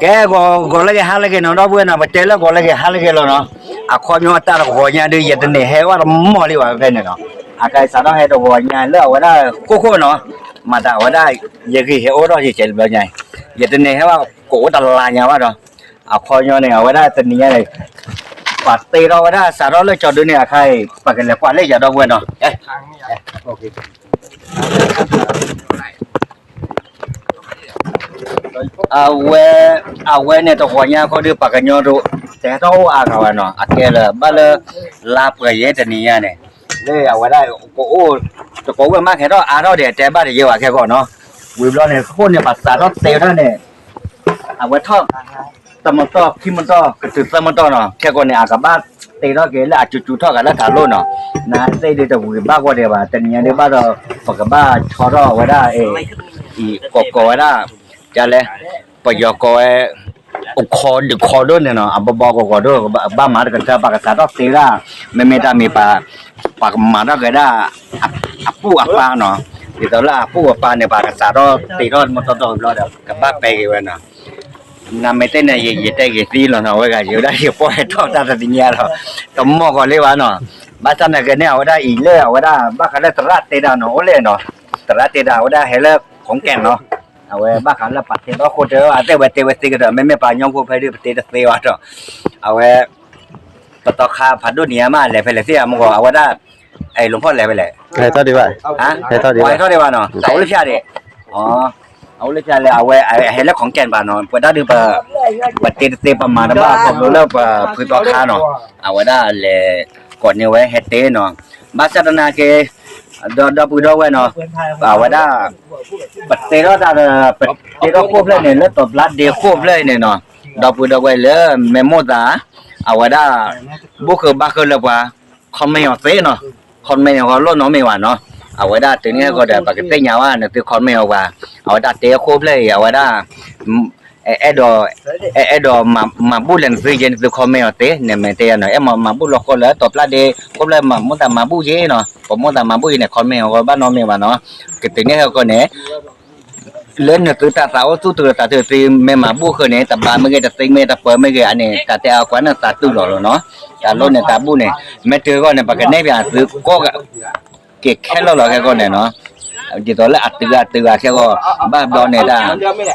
ကဲ ဂီၤလၢဂ့ၤဟါလၢဂ့ၤနီၤ ဒီပုၢ်ဝဲၢ်နီၤ ပတဲလၢဂီၤလၢဂ့ၤဟါလၢဂ့ၤလီၤနီၤ. အခီပညီတၢ်တဂီၤညါဒုး ယတန့ၢ်ဟဲဝဲတမီၢ်လံဘၣ်ဖဲန့ၣ်နီၤ. အကစးထီၣ်ဟဲတဂီၤညါလၢအဝဲဒၣ်ခိၣ်ခိၣ်နီၤ, မၤတၢ်အဝဲဒၣ် ယဂံၢ်ဟဲအိၣ်ထီၣ်ယကဲးလၢဘျီညါ, ယတန့ၢ်ဟဲဝဲကအိၣ်တလါညါဘၣ်ဒီး အခီပညီန့ၣ် အဝဲဒၣ်တနံၤညါန့ၣ် ပှၤတ့ထီၣ်ဝဲဒၣ်စးထီၣ်လၢကၠီၤဒုန့ၣ်အခါအံၤ ပကလဲၤကွၢ်လၢယၤဒီပုၢ်ဝဲၢ်နီၤ. အဝဲ အဝဲန့ၣ်တဂီၤညါခီဒုး ပှၤကညီတ တဟဲထီၣ်အိၣ်အါဂၤဘၣ်နီၤ, အကဲလၢဘၣ်လၢ လါပှဲၤယဲၢ်တနံၤညါန့ၣ် လၢအဝဲဒၣ် ကအိၣ် တကိးဝဲၢ်မး ကဟဲထီၣ်အါထီၣ်ဒီး တဲဘၣ်တယဲၢ်ဘၣ်ခဲကီးနီၤ. ဝံၤဘျီန့ၣ် ဃိန့ၣ် ပှၤစးထီၣ်တ့ထီၣ်န့ၣ် အဝဲထီၣ် တမတီၢ် ခံမတီၢ် ကတုၤသၢမတီၢ်နီၤ, ခဲကီးန့ၣ် အကဘၣ်တ့ထီၣ်က့ၤလၢအကၠူကၠူထီၣ်ဂၤလၢတၢ်လိၣ်နီၤ. နသ့ၣ်ဒုးတဝံၤဘၣ်ဂီၢ်ဒံးဘၣ်, တနံၤညါဒုးဘၣ်ဒီး ပကဘၣ်ဆီထီၣ်အဝဲဒၣ် အံၤ ကိးကိးဝဲဒၣ် ဒ်လဲၣ် ပယီၤကိးဝဲ အိၣ်ခိးဒုးခိးဒိၣ်န့ၣ်နီၤ, အဘီဘီကီးကီးဒိၣ် ဘၣ်မၤတကတၢၢ် ပှၤကစးထီၣ်တ့ဒၣ်, မ့မ့ၢ်တၢ်မံၤပှၤ ပှၤကမၤထီၣ်က့ၤဒၣ် အပုၢ်အပၢ်နီၤ, ဒ်သိးလၢအပုၢ်အပၢ်န့ၣ် ပှၤကစးထီၣ်တ့ထီၣ်မတီၢ်တီၢ်ဘျီဒီး ကဘၣ်ပဲက့ၤဝဲနီၤ. နမ့ၢ်တဲန့ၣ် ယတဲက့ၤသံလီၤနီၤ, အဝဲဂၤယဝဲဒၣ်ယပီၢ်ဟဲထီၣ်တၢ်တနံၤညါလီၤ, တမီၢ်ကီးလံဘၣ်နီၤ. ဘၣ်ဆၣ်နာ်က့န့ၣ် အဝဲဒၣ်အံၤလၢအဝဲဒၣ် ဘၣ်ဃးလၢသရၣ်တဲဒၣ်နီၤ အိၣ်လဲၣ်နီၤ, သရၣ်တဲဒၣ်အဝဲဒၣ်ဟဲလၢ ခိကဲနီၤ, အဝဲဘၣ်ဃးလၢပှၤတဲထီၣ်ဃိတဲထီၣ် အသ့ၣ်ဝဲတဲဝဲသ့ကဒီး မ့မ့ၢ်ပှၤကညီဖိဖဲဒုးပတဲတသ့ဘၣ်ဒီး အဝဲ ပတီခါဖးဒိၣ်နံၤညါမး လဲၤဖဲလဲၣ်သ့ၣ်မ့ၢ်ဂီၤ အဝဲဒၣ် အဲၣ်လိာ်ဖီၣ်လဲၤဖဲလဲၣ်, ဟဲထီၣ်ဒံးဘၣ်နီၤ, အအိၣ်လၢဖၠၣ်ဒံး, အအိၣ်လၢဖၠၣ်လဲၣ် အဝဲဟဲလၢခိကဲဘၣ်နီၤ, ပဝဲဒၣ်ဒုး ပတဲတသ့ပမၤတဘၣ်ခီဖျိလၢပဖုတီခါနီၤ, အဝဲဒၣ်လဲၤကိးန့ၢ်ဝဲဟဲတဲနီၤ, ဘၣ်ဆၣ်သနာ်က့ ဒီပုၢ်ဒီဝဲၢ်နီၤ, အဝဲဒၣ် ပတဲထီၣ်တၢ်ဒီး ပတဲထီၣ်ခိၣ်ဖျၢၣ်န့ၣ် လၢတီၤပျၢ်ဒ့ခိၣ်ဖျၢၣ်အံၤန့ၣ်နီၤ, ဒီပုၢ်ဒီဝဲၢ်လၢမဲာ်မိၣ်သး အဝဲဒၣ် ဘိၣ်ဃုာ်ဘါဃုာ်လၢပှၤ comment အီၤသ့နီၤ, comment အီၤဂီၤလိၣ်နီတမံၤဘၣ်နီၤ, အဝဲဒၣ်တုၤန့ၣ်ဟဲကီးဒီး ပကသ့ၣ်ညါဝဲနသု comment အီၤပှၤ, အဝဲဒၣ်တဲခိၣ်ဖျၢၣ်အံၤ အဝဲဒၣ် အဲၣ်ဒိး အဲၣ်ဒိး မၤဘူၣ်လဲၣ်နသုက့ နသု comment အီၤသ့, နမ့ၢ်တဲယၤနီၤ, အဲၣ်မၤဘူၣ်လီၤဃီလၢတီၤပျၢ်ဒ့ ခိၣ်ဖျၢၣ်မၤမိၣ်သးမၤဘူၣ်က့နီၤ, ပမိၣ်သးမၤဘူၣ်က့န့ၣ် comment အီၤဂီၤဘၣ်နီတမံၤဘၣ်နီၤ, ကတုၤန့ၣ်ဟဲကီးန့ၣ် လၢနသုတၢ်သးအိၣ်သူၣ်တုၤလီၤသးတုၤသ့ မ့ၢ်မၤဘူၣ်ဃုာ်န့ၣ် တဘါမ့ၢ်ဂ့ၤ တသ့မ့ၢ်တပၢၤမ့ၢ်ဂ့ၤ အန့ၣ် တၢ်တဲအကွၢ်န့ၣ်သးတုၤလီၤလီၤနီၤ, တၢ်လိၣ်န့ၣ်တၢ်ဘူၣ်န့ၣ် မ့ၢ်တုၤဂီၢ်န့ၣ် ပကနဲၣ်ပၠးသုကိးဂၤ က့ၤခဲလၢာ်လီၤခဲကီးန့ၣ်နီၤ, ဒ်သိးလၢအတုၤဂၤတုၤဂၤခဲကီး ဘၣ်ဘျီန့ၣ်ဒၣ်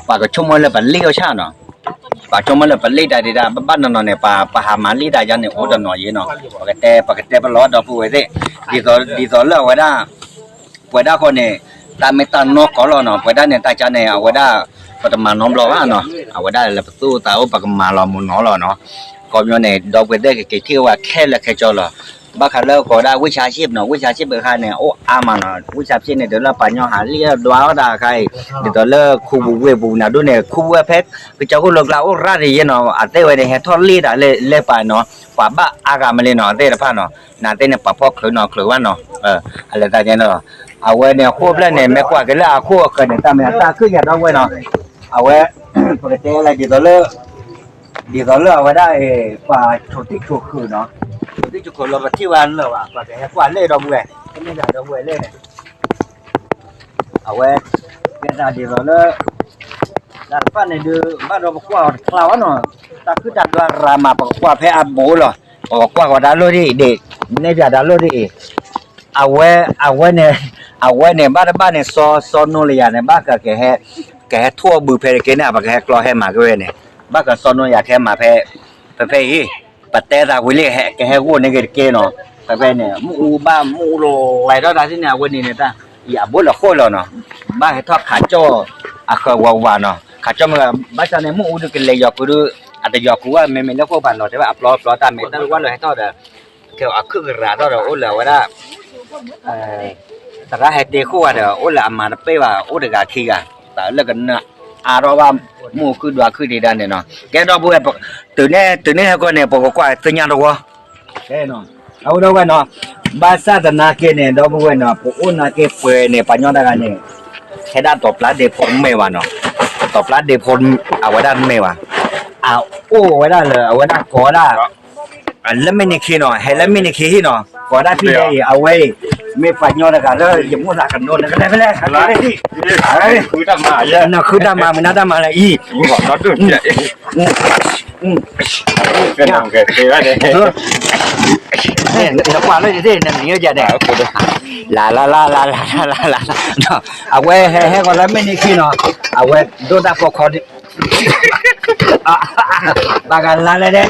ပှၤကဆိကမိၣ်လၢပလံၣ်အီၣ်ဆၣ်နီၤ, ပှၤဆိကမိၣ်လၢပလံၣ်တၢ်ဒံးဒၣ် ဘၣ်နီၤနီၤန့ၣ် ပှၤဟးမၤလံၣ်တၢ်ယါန့ၣ် အိၣ်တနီၤယ့နီၤ, ပကတဲ ပကတဲပလီၢ်ဒီပုၢ်ဝဲၢ်သ့ၣ်, ဒ်သိးလၢအဝဲဒၣ် ပဝဲဒၣ်ဃီန့ၣ် တၢ်မ့ၢ်တၢ်နီၢ်ကီၢ်လီၤနီၤ, ပဝဲဒၣ်န့ၣ်တၢ်ကါန့ၣ် အဝဲဒၣ် ပတမၤနီတဘျီဘၣ်နီၤ, အဝဲဒၣ်လၢပသူၣ်သးအိၣ်ပကမၤလီၤမုၢ်နီၤလီၤနီၤ, ခီပညီန့ၣ် ဒီပုၢ်ဝဲၢ်သ့ၣ်ကက့ၤထံၣ်ဝဲခဲလၢာ်ခဲဆ့လီၤ, ဘၣ်ဃးလၢကိးဝဲဒၣ်ဝ့ၢ်ဆါစ့ၣ်နီၤ, ဝ့ၢ်ဆါစ့ၣ်ပခါန့ၣ် အိၣ်အါမးနီၤ, ဝ့ၢ်ဆါစ့ၣ်န့ၣ် တုၤလၢပှၤကညီဟးလံၣ်ဒွးအီၣ်တၢ်အခါအံၤ ဒ်သိးလၢခူပူၤဝ့ၢ်ပူၤနၤဒိၣ်န့ၣ် ခူဝဲဖဲ ကစၢၢ်ခိၣ်လိၤကျါအိၣ်ရၣ်တယ့နီၤ, အသ့ၣ်ဝဲန့ၣ် ဟဲထီၣ်လံၣ်တၢ်လဲၤပာ်နီၤ, ပှၤဘၣ်အါဂၤမးလံနီၤ အသ့ၣ်တဖၣ်နီၤ, နသ့ၣ်န့ၣ် ပှၤဖီၣ်ချုးနီၤချုးဘၣ်နီၤ, အလဲၤသးန့ၣ်လီၤ, အဝဲန့ၣ်အခိၣ်ဖျၢၣ်န့ၣ် မ့ၢ်ကွၢ်က့ၤလၢအခိၣ်အဃၢၤန့ၣ် တၢ်မ့ၢ်အတၢ်ခုၣ်ယၤဒီပုၢ်ဝဲၢ်နီၤ, အဝဲ ပကတဲလၢ ဒ်သိးလၢ ဒ်သိးလၢအဝဲဒၣ်အံၤ ပှၤဆိးတံၢ်ဆိးဃုာ်နီၤ, ဆိးတံၢ်ဆိးဃုာ်လီၤ ပထံၣ်ဝဲလၢာ်ဘၣ် ပှၤကဟဲကွၢ်လၢဒီပုၢ်ဝဲၢ်, ကမ့ၢ်ဒၣ်ဒီပုၢ်ဝဲၢ်လၢန့ၣ် အဝဲ ကဲသးဒ်သိးလၢ တၢ်တဖၣ်န့ၣ်ဒုး ဘၣ်ဒီးပကွၢ်အီၤတဖျါဘၣ်နီၤ, တၢ်ခုၣ်တၢ်ဒွးရၤမး ပကကွၢ်ဖဲအဘူးလီၤ, ပကကွၢ်ဃီၤတၢ်လိၣ်ဒ်အံၤဒ် နဲၣ်ပၠးတၢ်လိၣ်ဒ်အံၤ, အဝဲ အဝဲန့ၣ် အဝဲန့ၣ် ဘၣ်တဘၣ်န့ၣ် စီၤ စီၤနိလယၤန့ၣ် ဘၣ်က ကဟဲထိၣ်အဘုဖဲတက့ၢ်န့ၣ် ပကဟဲကျီဟဲမၤက့ၤဝဲန့ၣ်, ဘၣ်ကစီၤနိလယၤကဟဲမၤဖဲ ဖဲဖဲအံၤ, ပတဲသးဝံၤလံ ကဟဲဂိၢ်န့ၢ်က့ၤတက့ၢ်နီၤ, ဖဲဖဲန့ၣ် မ့ၣ်အူဘၣ်မ့ၣ်အူလီၤဝဲထီၣ်တၢ်သ့ၣ်န့ၣ် အဝဲန့ၣ်န့ၣ်တၢ် ယအဘိလၢဃိၣ်လီၤနီၤ, ဘၣ်ဟဲထီၣ်ခးကၠီၣ် အဃၢၤဝးဝးနီၤ, ခးကၠီၣ်မ့ၢ် ဘၣ်ဆၣ်န့ၣ် မ့ၣ်အူဒုးကလဲၤယီၤကွံာ်ဒုး အတယီၤကွံာ်ဝဲ မ့မ့ၢ်လၢဃိၣ်ပာ်လီၤတဲဝဲအပျီပျီတၢ်မ့ၢ်တၢ်ဝဲလီၤဟဲထီၣ်ဒီး ကဲအခုၣ်ကရၤထီၣ်ဒီး အိၣ်လၢအဝဲဒၣ် သရၣ်ဟဲတ့ဃိၣ်ဝဲဒီး အိၣ်လၢအမၤတပ့ၢ်ဘၣ် အိၣ်တဂၤခံဂၤ, တၢ်လၢကနၢ်အါထီၣ်ဘၣ် မ့ၣ်အူခုၣ်ဒွးခုၣ်ဒံးဒၣ်န့ၣ်နီၤ, ကဲဒီပုၢ်ဝဲၢ် တုၤန့ၣ် တုၤန့ၣ်ဟဲကီၢ်န့ၣ် ပကကွၢ်သ့ၣ်ညါတဝီ အဝဲဒီပုၢ်ဝဲၢ်နီၤ, ဘၣ်ဆၣ်သနာ်က့န့ၣ် ဒီပုၢ်ဝဲၢ်နီၤ ပအိၣ်နာ်က့ပှဲၤန့ၣ် ပှၤညီတဂၤန့ၣ် ဟဲဒၣ်တီၤပျၢ်ဒ့ဖိတမ့ၢ်ဘၣ်နီၤ, တီၤပျၢ်ဒ့ဖိ အဝဲဒၣ်တမ့ၢ်ဘၣ်, အအိၣ်ဝဲဒၣ်လၢ အဝဲဒၣ်ကိးဝဲဒၣ် လၢမ့ၢ်နခ့နီၤ, ဟဲလၢမ့ၢ်နခ့ဟံၣ်နီၤ, ကိးဝဲဒၣ်ဖံဒဲအံၤ အဝဲအံၤ မ့ၢ်ပှၤညီတဂၤလၢယမိၣ်သးကနိးနကလဲၤဖဲလဲၣ်, နဃုတၢ်မၤမနုၤတၢ်မၤလၢအံၤ, နကွၢ်လၢယသ့ၣ်နမံၤဝဲဒၣ်န့ၣ်, လၢ်လၢ်လၢ်လၢ်လၢ်လၢ်, အဝဲဟဲဟဲကီးလၢမ့ၢ်န့ၣ်ခံနီၤ, အဝဲဒိၣ်တၢ်ဖီခီန့ၣ် ပှၤကလါလဲၣ်ဒဲး,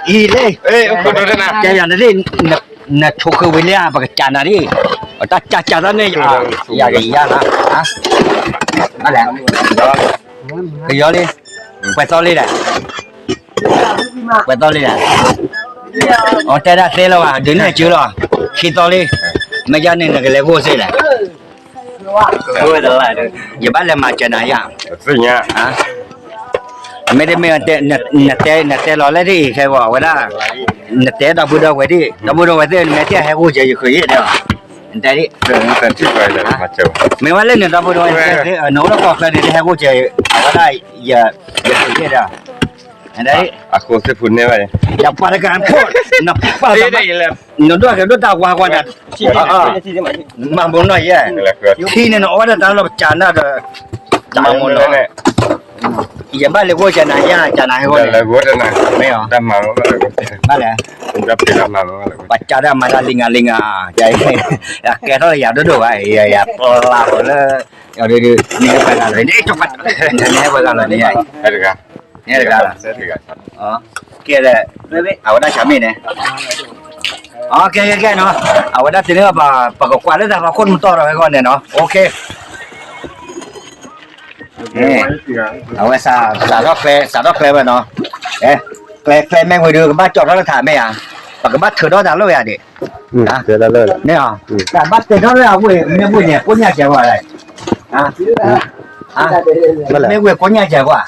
အံၤလၢ, ကဲယၤနသ့ၣ်, နဆိးဃုာ်ဝံၤလံဧါ, ပကစးနၤဒ်, တၢ်ကးကးတၢ်န့ၣ်, ယၤကယၤလီၤ, ဘၣ်လဲၣ်, ကယီလံ, ပှဲၤသီလံဒီး, ပှဲၤသီလံဒီး, အတဲဒၣ်သ့လီၤဘၣ်, ဒုးနဲၣ်စုလီၤ, ခံသီလံ, မ့ၢ်ယါန့ၣ်နကလဲၤဂိၢ်စ့ၢ်လဲၣ် ယဘၣ်လဲၤမၤစၢၤနၤယၤ, မ့တမ့ၢ်, နတဲလီၤလၢဒ်အံၤခဲဂီၤဝဲဒၣ်, နတဲဒီပုၢ်ဒီဝဲၢ်ဒ်, ဒီပုၢ်ဒီဝဲၢ်သ့ၣ် နမ့ၢ်တဲဟဲဂိၢ်စၢၤယဃုာ်ယဲၢ်ဒီး, တဲဒ်, မ့ၢ်ဝဲလၢနဒီပုၢ်ဒီဝဲၢ်သ့ၣ် နအိၣ်လၢကီၢ်ချၢန့ၣ် တဟဲဂိၢ်စၢၤ, အဝဲဒၣ်, ယဃုာ်ယဲၢ်ဒီး, ယပှၤတဂၤဖိ, နပှၤ, နဒိၣ်ကဲဒိၣ်တၢ်ဝါကွၢ်နၤ, မၤမူနီၢ်ယဲၢ်, ထံန့ၣ်နအီၣ်ဝဲဒၣ်တၢ်လီၢ်ပစးနၤဒီး, မၤမူနီၢ်, ယဘၣ်လဲၤဂိၢ်စၢၤနၤယၤ ကနၤဟဲဂိၢ်န့ၣ်, မ့ၢ်, ဘၣ်လဲၣ်, ပှၤစးဒၣ်မၤတၢ်လံငါလံငါ, ကဲထီၣ်ယၤဒိၣ်ဒိၣ်ဘၣ်, ယပျၢ်အီၤလၢ, နဟဲပှၤဂၤလီၤ, နဟဲပှၤဂၤလီၤန့ၣ်, တဂၤလီၤ, ကဲ, အဝဲဒၣ်ဆၣ်မ့ၢ်န့ၣ်, ကဲကဲကဲနီၤ, အဝဲဒၣ်တန့ၢ်ဘၣ်, ပကကွၢ်လၢတၢ်ဖီခိၣ်မတီၢ်ဒီးဝဲဂီၢ်န့ၣ်နီၤ, အဝဲစးထီၣ်ကျဲ, စးထီၣ်ကျဲဝဲနီၤ, ကျဲကျဲမ့ၢ်ဝံၤဒီး ကဘၣ်ကၠီၣ်ထီၣ်လၢထးမ့ၢ်ဧါ, ပကဘၣ်ထုးထီၣ်တၢ်လီၢ်ဝဲဧါဒံး, တၢ်ဘၣ်တဲထီၣ်လၢအဝဲမ့ၢ်ဝံၤန့ၣ် ကိးညါစဲးကွၢ်, မ့ၢ်ဝံၤကိးညါစဲးကွၢ်,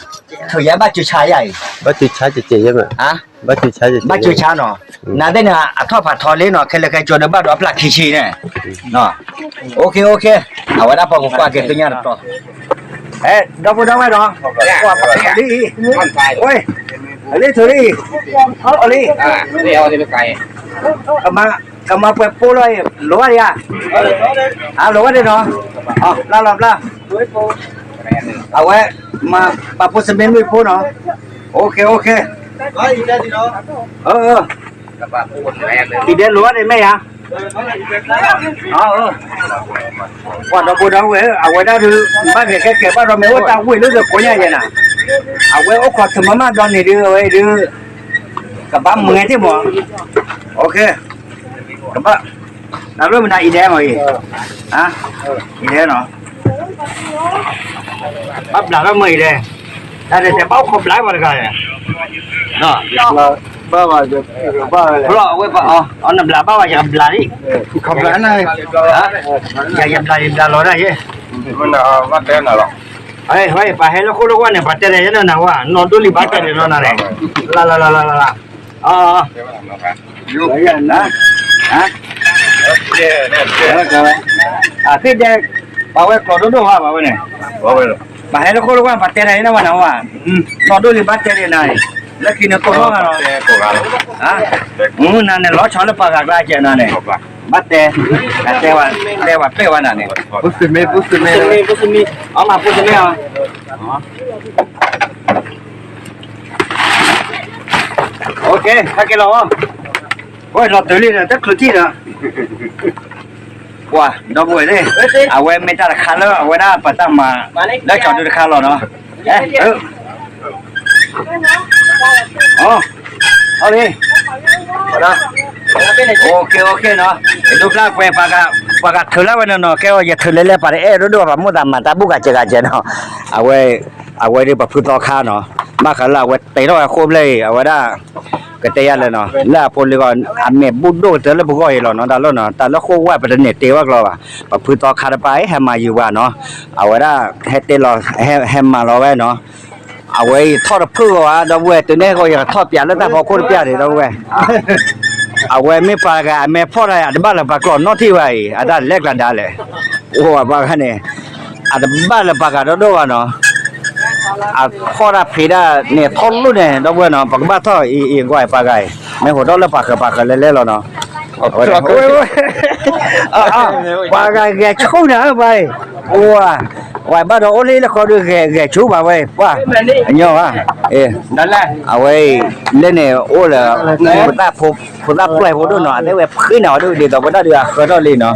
ထုးယဲဘၣ်စုဆါယၤအံၤ, ဘၣ်စုဆါ, ဘၣ်စုဆါနီၤ, နသ့ၣ်န့ၣ် အထီၣ်ဖးထီလံနီၤ, ခဲလၢာ်ခဲဆ့ဒီးဘၣ်ဒီးအဖျၢၣ်ခံဆံန့ၣ်, အိၣ်ခ့အိၣ်ခ့, အဝဲဒၣ်ပှၤကကွၢ်က့ၤသ့ၣ်ညါတတီၤ, ဒီပုၢ်ဒီဝဲၢ်နီၤ, ကွၢ်ပှၤလံ, လံထုးလံ, လံ, ကမၤပှဲၤပိလီၤအံၤ, လိၤဝဲဒၣ်ဧါ, လိၤဝဲဒၣ်နီၤ, ဘျါလီၤဘျါ, အဝဲ, မၤပာ်ဖိစမ့လွံၢ်ဖိနီၤ, အိၣ်ခ့အိၣ်ခ့, အံၤဒဲးလိၤဝဲဒၣ်မ့ၢ်ဧါ ပှၤဒီပုၢ်ဒီဝဲၢ် အဝဲဒၣ်ဒုး ဘၣ်ဂဲၤကဲကဲဘၣ်ဒီး မ့ၢ်အိၣ်တၢ်ဝ့ၢ်လၢကိးညါယဲနီၤ, အဝဲအိၣ်ခိးသုးမမၢ်ဒီးန့ၣ်ဒုး အဝဲဒုး ကဘၣ်မုာ်ဂဲၤတ့ၢ်မး, ကဘၣ်, နလိၣ်မနုၤအံၤဒဲးမးအံၤ, အံၤဒဲးနီၤ, ဘၣ်ဘျးထီၣ်မးအံၤဒဲး, တၢ်ဒဲးတဲဘၣ်အိၣ်ခိးဘျးမးတဂၤန့ၣ် ဘၣ်ဘၣ်, အဝဲ, နဘျးဘၣ်ဘၣ် ယကဘျးလံ, ယဘျးလံဘျးလီၤဒၣ်ယဲ, ပှၤဟဲလၢဃိလၢဝါန့ၣ် ပှၤတဲလဲၣ်ယဲနီၤနၤဝဲ, နီၢ်ဒိၣ်လံဘၣ်တဲန့ၣ်နီၤနၤန့ၣ်, လၢလၢလၢလၢလၢ, သ့ၣ်ဒဲး, ပှၤဝဲကျိးဒိၣ်ဒိၣ်ဝဲဘၣ်ဝဲန့ၣ်, ပှၤဟဲလၢဃိလၢဝါ ပှၤတဲလဲၣ်ယဲနီၤဝဲနၤဝဲ, နီၢ်ဒိၣ်လံဘၣ်တဲန့ၣ်နၤ, လၢခံန့ၣ်ကိးထီၣ်ဂၤလီၤ, နၤန့ၣ်လီၤဆီလၢပှၤဂၤကျါကဲနၤန့ၣ်, ဘၣ်တဲ, တဲဝဲ, တဲဝဲပဲၢ်ဝဲနၤန့ၣ်, အမၤဖိတမ့ၢ်အီၤ, ဟဲက့ၤလီၤ, ဝဲလီၤတုၤလံဒီး တချုးထံၣ်ဒီး ပှၤဒီပုၢ်ဝဲၢ်သ့ၣ်, အဝဲမ့ၢ်တၢ်တခါလၢအဝဲဒၣ်ပတၢ်မၤ လၢကၠီၤဒုတခါလီၤနီၤ, အီလံ, အိၣ်ခ့အိၣ်ခ့နီၤ, ဒိဖျါကွဲး ပှၤဂၤထုးလၢဝဲနီၤနီၤ, ကဲအီၤ ယထုးလဲၤလဲၤ ပှၤတအဲၣ်ဒိၣ်ဒိၣ် ပှၤမိၣ်သးမၤတၢ်ဘူၣ်ဂၤစဲးဂၤစဲးနီၤ, အဝဲ, အဝဲဒၣ်ပဖုသီခါနီၤ, ဘၣ်ဃးလၢအဝဲတဲထီၣ်ဝဲဃိဖျၢၣ်အံၤ အဝဲဒၣ် ကတဲယၤလဲၣ်နီၤ, လၢအဖိလံၤဂီၢ် အမဲာ်ဘူၣ်ဒိၣ်ကတၢၢ်လၢပဂီၢ်အံၤလီၤနီၤ, တၢ်လီၢ်နီၤ, တၢ်လၢဃိဝဲပတန့ၢ်တဲဝဲကျီဘၣ်, ပဖုသီခါတပၤအံၤ ဟဲမၤယုၤဝဲနီၤ, အဝဲဒၣ်ဟဲတဲလီၤ, ဟဲမၤလီၤဝဲနီၤ, အဝဲအံၤထီၣ်တဖုၣ်ဂီၤဧါ, ဒီပုၢ်ဝဲၢ် တုၤန့ၣ်ဂီၢ် ယကထီၣ်ပၠးလၢတၢ်ဖီခိၣ်တပၠးဒံး ဒီပုၢ်ဝဲၢ်, အဝဲမ့ၢ်ပှၤတဂၤ အမဲာ်ဖီၣ်တၢ် အတဘၣ်လၢပှၤကျီၢ်နီတထံၣ်ဝဲအံၤ အတၢ်လဲၤကျါဒါလဲၣ်, အိၣ်ဝဲပှၤဂၤန့ၣ် အတဘၣ်လၢပှၤဂၤဒိၣ်ဒိၣ်ဘၣ်နီၤ, အဖီၣ်တၢ်ဖံးတၢ်န့ၣ် ထီၣ်လိၣ်န့ၣ် ဒီပုၢ်ဝဲၢ်နီၤ, ပကဘၣ်ထီၣ်အံၤအံၤကွၢ်ပှၤဂၤအံၤ, မ့ၢ်ဟိးထီၣ်လၢပှၤဃၢၤပှၤဃၢၤလဲၤလဲၤလီၤနီၤ, ဝဲ ပှၤဂၤဂဲၤဆူၣ်နၤပှၤ, ပှၤဘၣ်ဒီးအိၣ်လၢလၢဃီဒီးဂဲၤဂဲၤဆူၣ်ဘၣ်ဝဲ ပှၤ ညီဘၣ်, အဝဲအံၤ လၢန့ၣ်အိၣ်လၢ ဖိသၣ်ဖိ ဖိသၣ်ပှဲၤဖိဒိၣ်နီၤ အတဲဝဲဖှံနၤအီၤဒိၣ် ဒ်သိးပဝဲဒၣ်ဒုးအဃၢထီၣ်လံနီၤ,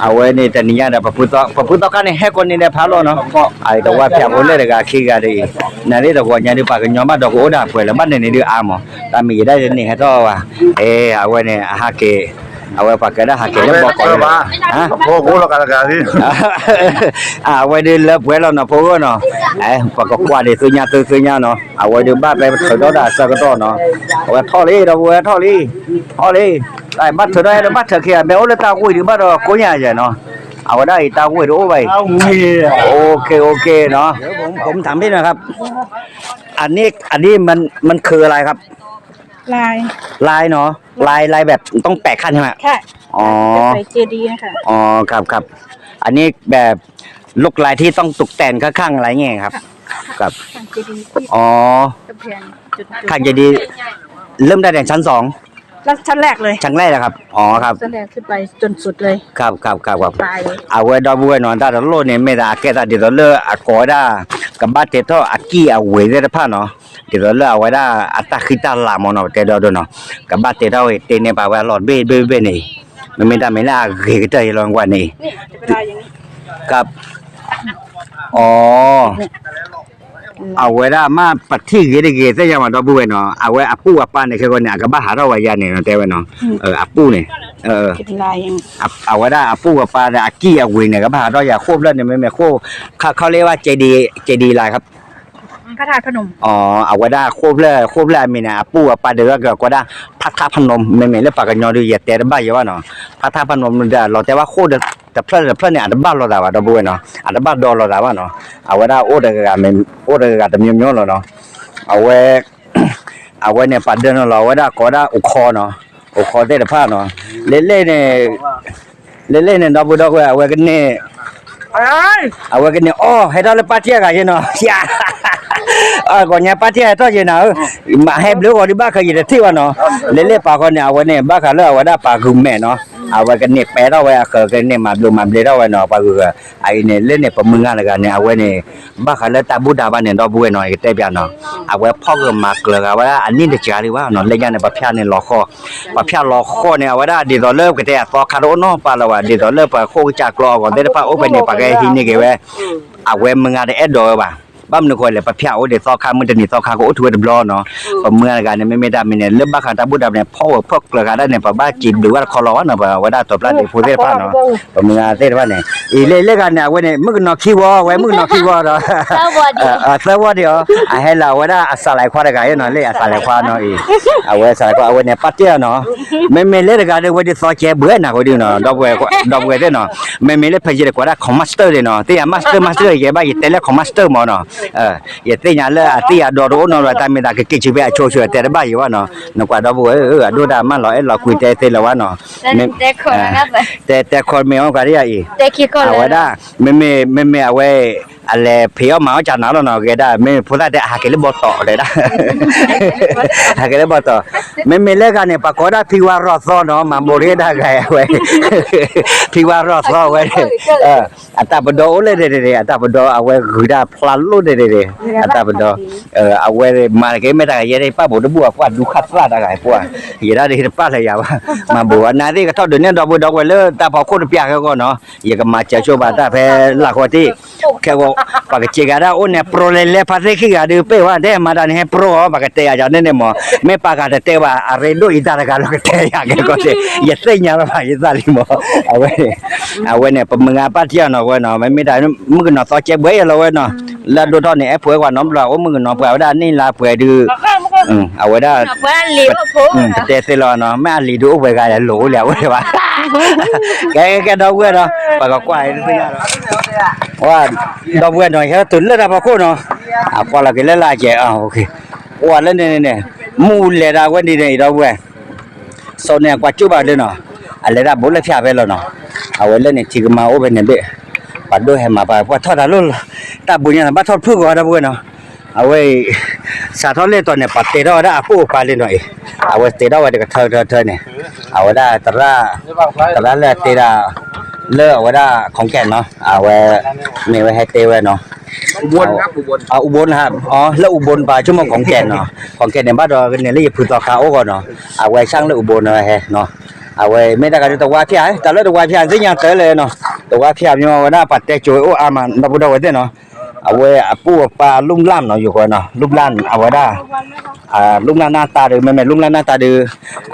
အဝဲန့ၣ်တနံၤညါဒီး ပဖုသီခါန့ၣ် ဟဲကိးန့ၢ်ဒဲးဖးလီၤနီၤ, အတဝါဖၠးဖိလၢတဂၤခံဂၤဒ်အံၤ, နသ့ၣ်တဂီၤညါဒုး ပှၤကညီဘၣ်ဒီးကအိၣ်ဒၣ်ပှဲၤလၢၤဘၣ်န့ၣ်န့ၣ်ဒုးအါမး, တၢ်မ့ၢ်ယဲဒၣ်ယန့ၣ်ဟဲထီၣ်ဘၣ်, အဲ အဝဲန့ၣ် အဟးက့ၤ အဝဲပှၤကဲဒၣ်ဟးက့ၤလၢဘီကီးလၢ ဖိကအိၣ်လီၤကးတဂၤလံ အဝဲဒုးလၢပှဲၤလီၤနီၤ ဖိဂီၢ်နီၤ, ပှၤကကွၢ်ဒံးသ့ၣ်ညါသ့ၣ်ညါနီၤ, အဝဲဒုးဘၣ်ပဲပထုးထီၣ်ဒၣ်အဆၢကတီၢ်နီၤ, အဝဲထီၣ်လံ ဒီပုၢ်ဝဲၢ်ထီၣ်လံ, ထီၣ်လံ, ဘၣ်ထုးထီၣ်အဲၣ်ဒိးဘၣ်ထုးခံဂၤ မ့ၢ်အိၣ်လၢတၢ်ဝ့ၢ်ဒုးဘၣ်ဒီးကိးညါယဲနီၤ, အဝဲဒၣ်အံၤတၢ်ဝ့ၢ်ဒုးအိၣ်ဘၣ်အံၤ, โอเค โอเคเนาะ ผมผมถามพี่หน่อยครับ อันนี้อันนี้มันมันคืออะไรครับ ลาย ลายเนาะ ลายลายแบบต้องแปะขั้นใช่ไหม ค่ะ อ๋อ จะใส่เจดีย์นะคะ อ๋อครับครับ อันนี้แบบลวดลายที่ต้องตกแต่งข้างๆอะไรเงี้ยครับ ครับ ครับ ข้างเจดีย์ที่ อ๋อ กำแพงจุดๆ ข้างเจดีย์เริ่มได้แต่ชั้นสอง แล้วชั้นแรกเลย ชั้นแรกนะครับ อ๋อครับ ชั้นแรกขึ้นไปจนสุดเลย ครับครับครับครับ ปลาย အဝဲဒီပုၢ်ဝဲၢ်နီၤ တၢ်တလိၣ်န့ၣ် မ့ၢ်သးအကဲသးဒ်သိးလၢအကိးဝဲဒၣ် ကဘၣ်တဲထီၣ်အကံၢ်အဝ့ၤသ့ၣ်တဖၣ်နီၤ ဒ်သိးလၢအဝဲဒၣ်အတၢ်ဃံတၢ်လၤမ့ၢ်နီၤ ပတဲဒီဒိၣ်နီၤ ကဘၣ်တဲထီၣ်ဝဲတ့န့ၢ်ပာ်ဝဲအလီၢ်တဘ့ၣ်တဘ့ၣ်တဘ့ၣ်န့ၣ် မ့မ့ၢ်တၢ်မ့ၢ်လၢအဂ့ၤကတၢၢ်ယလီၤကွၢ်န့ၣ် ကပ် အီ အဝဲဒၣ်မ့ၢ်ပထံၣ်ဂ့ၤတဂ့ၤသ့ၣ်ညါမး ဒီပုၢ်ဝဲၢ်နီၤ အဝဲအပုၢ်အပၢ်န့ၣ် ခဲကီန့ၣ် အကဘၣ်ဟးထီၣ်ဝဲယၤန့ၣ် တဲဝဲနီၤ အပုၢ်န့ၣ် အဝဲဒၣ်အပုၢ်အပၢ်ဒီးအကံၢ်အဝ့ၤန့ၣ် ကဘၣ်ဟးထီၣ်ယၤ ဃိၣ်ဖျၢၣ်န့ၣ် မ့မ့ၢ်ဃိၣ် ခါခီလၢဝဲ เจดีย์ เจดีย์อะไรครับ พระธาตุพนม အီ အဝဲဒၣ်ဃိၣ်ဖျၢၣ် ဃိၣ်ဖျၢၣ်အမံၤန့ၣ် အပုၢ်အပၢ်ဒုးကကိးဒၣ် พระธาตุพนม မ့မ့ၢ်လၢပှၤကညီဒုး ယတဲတဘၣ်ယဲဘၣ်နီၤ พระธาตุพนม ဒီးလီၤတဲာ်ဘၣ်ဃိၣ်တဖျၢၣ်တဖျၢၣ်န့ၣ် အတဘၣ်လိာ်သးဘၣ် ဒီပုၢ်ဝဲၢ်နီၤ အတဘၣ်ဒီလိာ်သးဘၣ်နီၤ အဝဲဒၣ်အိၣ်တဂၤ အိၣ်တဂၤတမျိုးမျိုးလီၤနီၤ အဝဲ အဝဲန့ၣ် ပာ်ဒၢနုာ်လီၤ အဝဲဒၣ်ကိးဒၣ်အိၣ်ခိးနီၤ အိၣ်ခိးသ့ၣ်တဖၣ်နီၤ လဲၤလဲၤန့ၣ် လဲၤလဲၤန့ၣ် ဒီပုၢ်ဒီပုၢ်ဝဲၢ် အဝဲကန့ၢ် အဝဲကန့ၢ်အီၣ် ဟဲထီၣ်လၢပၢ်ထံၣ်အဂၤယဲနီၤ ဂီၤညါပၢ်ထံၣ်ဟဲထီၣ်ယဲနီၤ မၤဟဲဘျုးဂီၤဒုးဘၣ်ဃးယတထံၣ်ဘၣ်နီၤ လဲၤလဲၤပာ်ဃီန့ၣ် အဝဲန့ၣ် ဘၣ်ဃးလၢအဝဲဒၣ်ပှၤဂုာ်မဲာ်နီၤ အဝဲကန့ၢ်ပဲထီၣ်ဝဲအဃၢၤ ကန့ၢ်မၤဘျုးမၤဘျဲးထီၣ်ဝဲနီၤ ပှၤဂုာ်ဂၢၤ အအံၤန့ၣ် လၢန့ၣ် ပမုၢ်ဂၤတဂၤန့ၣ် အဝဲန့ၣ် ဘၣ်ဃးလၢတၢ်ဘူၣ်တၢ်ဘါန့ၣ် ဒီပုၢ်ဝဲၢ်နီၤ ယကတဲပျးနီၤ အဝဲဖီၣ်ဂၢၢ်မၤကျၢၤဂၤဝဲဒၣ်အနံၣ်တစှၤလံဘၣ်နီၤ လၢညါန့ၣ် ပဖၠၣ်န့ၣ်လီၤဃီ ပဖၠၣ်လီၤဃီန့ၣ် အဝဲဒၣ်ဒ်သိးလၢပကတဲအသီခါတအိၣ်နီတပၤလၢၤဘၣ် ဒ်သိးလၢပှၤဃိၣ်ကစၢ်ကျီအဂီၢ်သ့ၣ်တဖၣ်အိၣ်ဖဲန့ၣ် ပှၤကဟံးန့ၢ်က့ၤဝဲ အဝဲမုၢ်ဂၤတအဲၣ်ဒိးဝဲဘၣ် ဘၣ်မနုၤဃိလဲၣ် ပဖၠၣ်အိၣ်ဒံးသီခါ မုၢ်တနံၤသီခါကအိၣ်ထူဝဲတဘျီနီၤ ပမုၢ်ဂၤတဂၤန့ၣ် မ့မ့ၢ်တၢ်မံၤန့ၣ် လၢဘၣ်ဃးတၢ်ဘူၣ်တၢ်ဘါန့ၣ် ဖီၣ်ဝဲဖီၣ်ကျၢၤဂၤဒၣ်န့ၣ် ပဘၣ်စံးဘျုးဘၣ်တခီလီၤဘၣ်နီၤ ပဝဲဒၣ်တီၤပျၢ်ဒ့ဖိသ့ၣ်တဖၣ်နီၤ ပမုၢ်ဂၤသ့ၣ်တဖၣ်န့ၣ် အံၤလၢလၢဂၤန့ၣ် အဝဲန့ၣ် မုၣ်ကနီၤခံဝီ အဝဲမုၣ်ကနီၤခံဝီဒီး သၢဝီဒံးအီၤ အဟဲလၢအဝဲဒၣ်အစးလဲၤခွါတဂၤအံၤနီၤ လၢအစးလဲၤခွါနီၤအံၤ အဝဲစးလဲၤခွါ အဝဲန့ၣ် ပၢ်တဲအီၤနီၤ မ့မ့ၢ်လၢတဂၤဒီး ဝဲဒ်သီကဲဘှဲနၤဃိဒုနီၤ ဒီပုၢ်ဝဲၢ်သ့ၣ်နီၤ မ့မ့ၢ်လၢဖဲယဲၢ်တကွၢ်ဒၣ် ခီမးစတၢၢ်ဒံးနီၤ သ့ၣ်ညါ မးစတၢၢ် မးစတၢၢ် ယဲဘၣ် ယတဲလၢ ခီမးစတၢၢ်မးနီၤ ယသ့ၣ်ညါလၢအသံၣ်အဒီတအိၣ်နီတဘျီ တၢ်မ့ၢ်သးကက့ၤဆူဖဲအဆိဆူ တဲတဘၣ်ယဲဘၣ်နီၤ နကွၢ်ဒီပုၢ်ဝဲၢ်ဧၢ အဒိၣ်တၢ်မၢလီၤအဲၣ်လီၤကွံတဲသ့လၢၤဘၣ်နီၤ တဲတဲခီမ့ၢ်အီၣ်ကးဒ်အံၤ အဝဲဒၣ် မ့မ့ၢ် မ့မ့ၢ်အဝဲ အလဲၤဖံးအီၣ်မၤအီၣ်ကနၤလီၤနီၤ ဂဲၤဒၣ် မ့မ့ၢ်ဖိသၣ်တဲ အဟးက့ၤလၢဘီတီၤ တဲဒၣ် ဟးက့ၤလၢဘီတီၤ မ့မ့ၢ်လၢဂၤန့ၣ် ပှၤကိးဒၣ်ဖံဝါရီၢ်သီနီၤ မၤဘိးရ့ဒၣ်ဂၤအဝဲ ဖံဝါရီၢ်သီဝဲ အတၢ်ပဒီအိၣ်လၢဒဲးဒဲး အတၢ်ပဒီအဝဲဂုၤတၢ်ဖျါလိၣ်ဒဲးဒဲး အတၢ်ပဒီ အဝဲမၤတက့ၢ် မ့ၢ်တၢ်ကယဲၢ် ပၣ်ဘိးတဘူၣ်အပှၢ်ဒူခၣ်သၣ်တၢ်ဂၤပှၢ် ယဲဒၣ်တပၣ်လၢယၤဘၣ် မၤဘိးဝဲ နသ့ၣ်ကထီၣ်ဒုးနဲၣ်ဒီပုၢ်ဒီဝဲၢ်လၢတၢ်ဖီခိၣ်တပျၢ်ခဲဂီၢ်နီၤ ယကမၤစၢၤဆိဘၣ်တၢ်ဖဲလၢ်ဃီတံၢ် ခဲဂီၢ် ပှၤကစ့ကၤဒၣ်အိၣ်န့ၣ် ပြီလဲၤလဲၤဖါသ့ၣ်ခံဂၤဒုး ပ့ၢ်ဝဲ တဲမၤတၢ်န့ၣ် ဟဲပြီအီၤ ပှၤကတဲယၤန့ၣ်န့ၣ်မး မ့ၢ်ပှၤဂၤတတဲဘၣ် အရ့ဒိၣ်အံၤတၢ်တဂၤလီၤကတဲယၤကဲကီၢ်စ့ၢ် ယသ့ၣ်ညါလီၤဘၣ် ယသးလံမး အဝဲ အဝဲန့ၣ် ပမုၢ်ဂၤပၢ်ထံၣ်အီၤနီၤဝဲနီၤ မ့မ့ၢ်တၢ်မုၣ်ကနီၤသီကဲဘှဲယဲလီၤဝဲနီၤ လၢအဒိၣ်ထီၣ်န့ၣ် အဲၣ်ဖိအဲၣ်ဝဲနီတဘျီ အိၣ်မုၣ်ကနီၤပှဲၤဝဲဒၣ်နံၣ်လါပှဲၤဒုး အဝဲဒၣ် ကတဲသ့လီၤနီၤ မ့ၢ်အလံၤဒုးအိၣ်ပှဲၤဂၤ လိၣ်အိၣ်လံ အဝဲဘၣ် ကဲကဲဒီပုၢ်ဝဲၢ်နီၤ ပှၤကကွၢ်သ့ၣ်ညါဒီး ဒီပုၢ်ဝဲၢ်နီၤ ယဟဲတုၤလၢတၢ်ဖီခိၣ်နီၤ အကွၢ်လီၤက့ၤလၢလၢကဲ အိၣ်လၢန့ၣ်န့ၣ် မူလဲၤဒၣ်ဝဲန့ၣ်န့ၣ် ဒီပုၢ်ဝဲၢ် စီၤန့ၣ်အကွၢ်ကၠိဘၣ်လၢနီၤ အလဲၤတၢ်ဘိလၢဖၠၣ်ဖဲလီၤနီၤ အဝဲလၢန့ၣ်ထံကမၤအိၣ်ဖဲန့ၣ်ဘ့ၣ် ပှၤဒိၣ်ဟဲမၤပှၤ ပှၤထီၣ်တၢ်လိၣ်လီၤ တၢ်ဘိညါဘၣ်ထီၣ်တဖုၣ်ကီးဒီပုၢ်ဝဲၢ်နီၤ အဝဲအံၤ စးထီၣ်လၢတီၤန့ၣ် ပှၤတဲထီၣ်ဝဲဒၣ်အပိၢ်အပၢ်လံနီၤအံၤ, အဝဲတဲထီၣ်ဝဲတကထၢထၢထၢန့ၣ်, အဝဲဒၣ်သရၣ်, သရၣ်လၢအတဲဒၣ်, လၢအဝဲဒၣ် ขอนแก่น နီၤ, အဝဲ, မ့ၢ်ဝဲဟဲတဲဝဲနီၤ, အူဘိနဟး, လၢအူဘိနပၤဆိကမိၣ် ขอนแก่น နီၤ, ขอนแก่น န့ၣ် ဘၣ်ဒီးကန့ၢ်လၢယဖုသီခါအိၣ်ဂီၢ်နီၤ, အဝဲဆၣ်လၢအူဘိနဝဲဟဲနီၤ, အဝဲမ့ၢ်တၢ်ဂၤဒ်တဝါဖၠၣ်, တၢ်လၢတဝါဖၠၣ်သ့ၣ်ညါတၢ်လဲၣ်နီၤ, တဝါဖၠၣ်မ့ၢ်ဝဲဒၣ်ပှၤတဲကိၤအိၣ်အါမး ဒီပုၢ်ဒီဝဲၢ်သ့ၣ်နီၤ, အဝဲအပိၢ်အပၢ်အလုၢ်လၢ်နီၤ ယိၤဃီနီၤ, လုၢ်လၢ်အဝဲဒၣ်, လုၢ်လၢ်နၢ်တၢ်ဒီး မ့မ့ၢ်လုၢ်လၢ်နၢ်တၢ်ဒီး,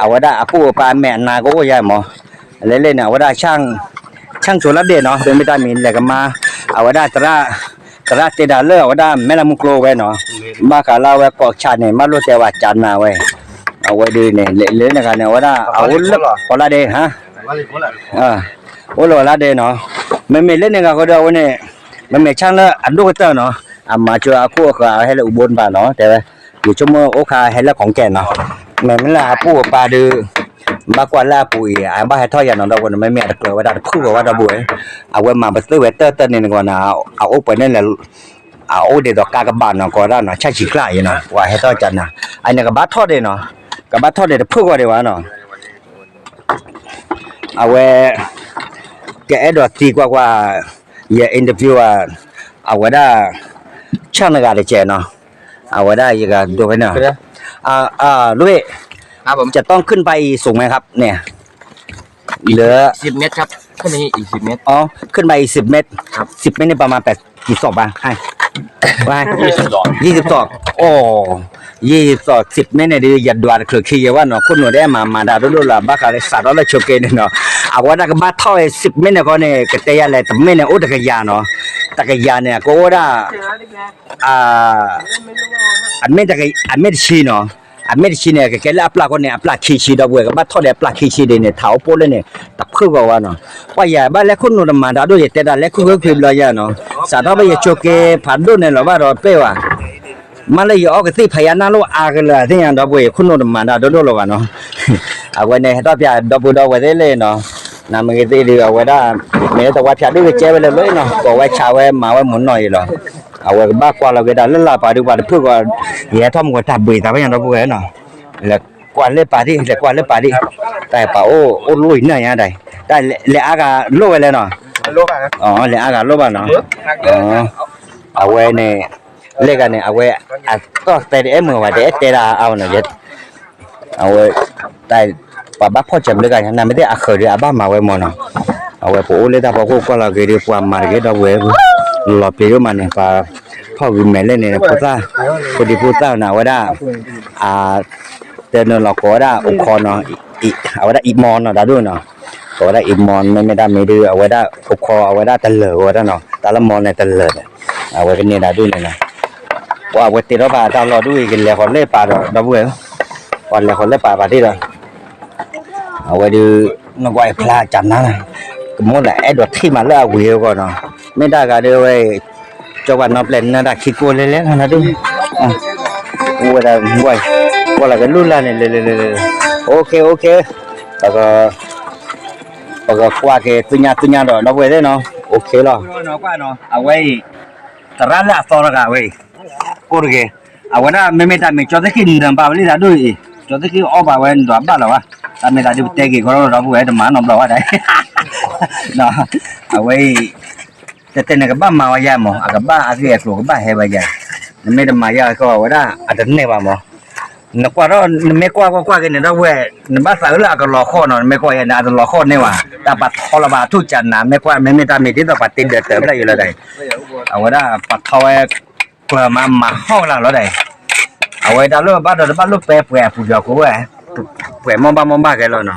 အဝဲဒၣ်အပိၢ်အပၢ်အမဲာ်အနါကအိၣ်ယါမး, လဲၤလဲၣ်န့ၣ် အဝဲဒၣ် ဆၣ်ဆိလၢဒ့ၣ်နီၤ, မ့မ့ၢ်တၢ်မံၤလဲၤကမါ, အဝဲဒၣ် သရၣ်တဲဒၣ်လၢအဝဲဒၣ်မဲၢ်လးမူကျိဝဲနီၤ, ဘၣ်ဃးလၢအဝဲကိးဆၣ်န့ၣ် ဘၣ်လိၣ်တဲဝဲကၠးနၤဝဲ, အဝဲဒ်န့ၣ် လၢန့ၣ်ဂၤန့ၣ် အဝဲဒၣ် အအိၣ်လၢကီးလါဒဲး, အိၣ်လၢကီးလါဒဲးနီၤ, မ့မ့ၢ်လၢန့ၣ်ဂၤဃီဒီးအဝဲန့ၣ်, မ့မ့ၢ်ဆၣ်လၢအဒိၣ်ကတၢၢ်နီၤ, အမၤကၠိအခိၣ်အဃၢၤ အဟဲလၢအူဘိနပၤနီၤ တဲဝဲ, ယဆိကမိၣ်အိၣ်ခါဟဲလၢ ขอนแก่น နီၤ, မ့မ့ၢ်လၢအပိၢ်အပၢ်ဒီး ဘၣ်ကွၢ်လၢအပူၤအံၤ အဘၣ်ဟဲထီၣ်ယၤနီၤ ဒီပုၢ်ဝဲၢ်နီၤ, မ့မ့ၢ်အတကြၢးဝဲဒၣ်တဖုၣ်ဂီၤဘၣ် ဒီပုၢ်ဝဲၢ်, အဝဲမၤပသ့ၣ်ဝဲတၢ်တၢ်န့ၣ်နကွၢ်နီၤ, အအိၣ်ပှဲၤန့ၣ်လဲၣ်, အအိၣ်ဒ်သိးကါကဘၣ်နီၤ ကိးဒၣ်နီၤ ဆၣ်ဆံးကျါအံၤနီၤ, ပှၤဟဲထီၣ်ကၠးနၤ, အန့ၣ်ကဘၣ်ထီၣ်ဒ့ၣ်နီၤ, ကဘၣ်ထီၣ်ဒ့ၣ်တဖုၣ်ဂီၤဒံးဘၣ်နီၤ, အဝဲ ကအဲၣ်ဒိးသံကွၢ်ကွၢ်, ယ interview အ, အဝဲဒၣ် ဆၣ်နဂၤတကဲးနီၤ, အဝဲဒၣ်ယကဒိဖဲန့ၣ်, ลูกพี่, จะต้องขึ้นไปอีกสูงไหมครับเนี่ย เหลือ สิบเมตรครับ ขึ้นไปอีกสิบเมตร อ๋อ ขึ้นไปอีกสิบเมตร ครับ สิบเมตรนี่ประมาณแปด กี่ศอกวะ ให้ ว่า ยี่สิบศอก ยี่สิบศอก อ๋อ ยี่สิบศอก สิบเมตรเนี่ย ဒီးယဒွးတချုးခံယဲဝဲနီၤ, ခိၣ်နူာ်ဒဲးမၤမၤတၢ်ဒိၣ်ဒိၣ်လၢၤ ဘၣ်ဃးလၢစးထီၣ်လၢဆိးက့န့ၣ်နီၤ, အဝဲဒၣ်ကဘၣ်ထီၣ်ဝဲ สิบเมตร န့ၣ်ဃီန့ၣ် ကတဲယၤလဲၣ် တမ့ၢ်န့ၣ် အိၣ်တကယၤနီၤ, တကယၤန့ၣ် ကအိၣ်ဒၣ် အမ့ၢ်တဆံနီၤ, အမ့ၢ်တဆံန့ၣ် ကကဲလၢအပျၢ်ဃီန့ၣ် အပျၢ်ခံဆံ ဒီပုၢ်ဝဲၢ် ကဘၣ်ထီၣ်ဒီးအပျၢ်ခံဆံဒ်န့ၣ် ထးအိၣ်ပိၢ်လၢန့ၣ် တဖုၣ်ဂီၤဝဲနီၤ, ပှၤယၤဘၣ်လဲၤခိၣ်နူာ်တမၤတၢ်ဒိၣ် ယတဲတၢ်လဲၤခိၣ်ဃုဖံးဘျီယၤနီၤ, စးထီၣ်ဖဲယဆိးက့ဖးဒိၣ်န့ၣ်လီၤဘၣ်ဒီးပ့ၢ်ဝဲ မ့ၢ်လၢယအီကသံၣ်ဖးယါနၢ်လိၣ်အါကလၢာ်သ့ၣ်ညါ ဒီပုၢ်ဝဲၢ် ယခိၣ်နူာ်တမၤတၢ်ဒိၣ်ဒိၣ်လီၤဘၣ်နီၤ, အဝဲန့ၣ်ဟဲထီၣ်ပၠးဒီပုၢ်ဒီဝဲၢ်သ့ၣ်လၢနီၤ, နမ့ၢ်ဂ့ၤသ့ၣ်ဒုး အဝဲဒၣ် မ့ၢ်လၢတဝါဖၠးဒုးကကဲဝဲလၢလၢနီၤ, ကိးဝဲဆးဝဲမၤဝဲမုၢ်နီၢ်အံၤလီၤ, အဝဲကဘၣ်ကွၢ်လီၤက့ၤတၢ်လၢလၢပာ်ဒုးပှၤတဖုၣ်ဂီၤ, ယဟဲထီၣ်မုၢ်ကီးတၢ်ဘှံးသးဖဲညါ ဒီပုၢ်ဝဲၢ်နီၤ, လဲၤကွၢ်လၢပာ်ဒံး လဲၤကွၢ်လၢပာ်ဒံး, တၢ်ပာ်အိၣ်အိၣ်လိၣ်အံၤနၢ်ညါဒၣ်, တၢ်လဲၤအါဂၤလိၣ်ဝဲလဲၣ်နီၤ, လဲၤအါဂၤလိၣ်ဘၣ်နီၤ, အဝဲန့ၣ် လၢဂၤန့ၣ် အဝဲ အသီၣ်သဲတအဲၣ်မုာ်ဘၣ် တအဲၣ်တဲဒၣ်အါဘၣ်နီၤ, အဝဲ တၢ် ပှၤဘၣ်ဖီၣ်စၢၤဘျုးဂၤ နမ့ၢ်သ့ၣ်အဃၢၤဒီး အဘၣ်မၤဝဲမၢ်နီၤ, အဝဲပအိၣ်လၢတၢ်ဖီခိၣ်ကွၢ်လီၤက့ၤဒီး ပှၤမၤတဂ့ၤဒီပုၢ်ဝဲၢ်, လီၤပျံၤဒိၣ်မးန့ၣ် ပှၤဖီၣ်ဂုာ်မဲာ်လဲၣ်န့ၣ် ဖိသၣ်, ဖိဒံဖိသၣ်န့ၣ် အဝဲဒၣ် အ တဲနုာ်လီၤကိးဝဲဒၣ်အိၣ်ခိးနီၤ, အဝဲဒၣ်အံၤမီၢ်နီၤ တၢ်ဒိၣ်နီၤ, ကိးဝဲဒၣ်အံၤမီၢ် မ့မ့ၢ်တၢ်မံၤဒုး အဝဲဒၣ်အိၣ်ခိး အဝဲဒၣ်တလၢာ်ဝဲဒၣ်နီၤ, တၢ်လၢမီၢ်န့ၣ်တလၢာ်ဒီး အဝဲကန့ၢ်တၢ်ဒုးန့ၣ်နီၤ, ပှၤအဝဲတ့ထီၣ်ဘၣ်တၢ်လီၢ်ဒုးအံၤ ကလဲၤဃီၤလၢပာ်ဒီး ဒီပုၢ်ဝဲၢ်, ပှၤလဲၤဃီၤလၢပာ်ပာ်ဒံးဒီး အဝဲဒုး နကွၢ်အံၤဖျါကနါ, ကမိၣ်လၢအဲၣ်ဒိးထံၣ်မးလၢအဝံၤအဂီၢ်နီၤ, မ့ၢ်တၢ်ဂၤဒုးဝဲ, ကၠီပှၤနီပျဲၢ်နၢ်တၢ်ခံကိၢ်လဲၣ်လဲၣ်နီၤ ဒုး, အိၣ်ဝဲဒၣ်, ကွၢ်လီၤက့ၤလူၢ်လၢ်န့ၣ် လဲၤလဲၤလဲၤလဲၤ, အိၣ်ခ့အိၣ်ခ့, ပကကွၢ်က့ၤသူညါသူညါဒီး ဒီပုၢ်ဝဲၢ်သ့ၣ်နီၤ, အိၣ်ခ့လီၤ, အဝဲအံၤ, သရၣ်လၢအသီတဂၤဝဲအံၤ, ကိၣ်တဂ့ၤ, အဝဲဒၣ်မ့မ့ၢ်တၢ်မ့ၢ်ကၠီသ့ၣ်ခံနၢၤဘၣ်ဝဲလံတၢ်ဒိၣ်အံၤ, ကၠီသ့ၣ်ခံအီၣ်ဘၣ်ဝဲနဒွးဘၣ်လီၤဘၣ်, တၢ်မ့ၢ်တၢ်ဒုးပတဲက့ၤကီဒီး ဒီပုၢ်ဝဲၢ် တမၤနီတဘျီဘၣ်ဒၣ်, အဝဲအံၤ, တတဲန့ၣ်ကဘၣ်မၤဝဲယၤမး အကဘၣ်အဂ့ၢ်အကျိၤကဘၣ်ဟဲဝဲယၤ, နမ့ၢ်တမၤယၤကီးဝဲဒၣ် အတနဲၣ်ဘၣ်မး, နကွၢ်ထီၣ် နမ့ၢ်ကွၢ်ကွၢ်ကွၢ်က့ၤန့ၣ် ဒီပုၢ်ဝဲၢ် နဘၣ်သးအုးလၢအကလီၤဃီၣ်နီၤ, နမ့ၢ်ကွၢ်ယၤန့ၣ် အတလီၤဃီၣ်န့ၢ်ဘၣ်, တၢ်ပာ်ထီလီၤဘၣ်အထူၣ်ကနၤ မ့ၢ်ကွၢ် မ့မ့ၢ်တၢ်မ့ၢ်ဒ်သိးပှၤတ့ဒၢးတၢးဖျၢၣ်ယိာ်လီၤဒၣ်အံၤ, အဝဲဒၣ်ပာ်ထီဝဲ ကျၢၤမးမၤဟီၣ်ကလာ်လီၤဒၣ်အံၤ, အဝဲတၢ်လိၣ်ဘၣ်ဒီးတဘၣ်လိၣ်ပဲပှဲၤအပူၤဒီးကိးဝဲ, ပှဲၤမီၢ်ဘၣ်မီၢ်ဘၣ်ကဲလီၤနီၤ,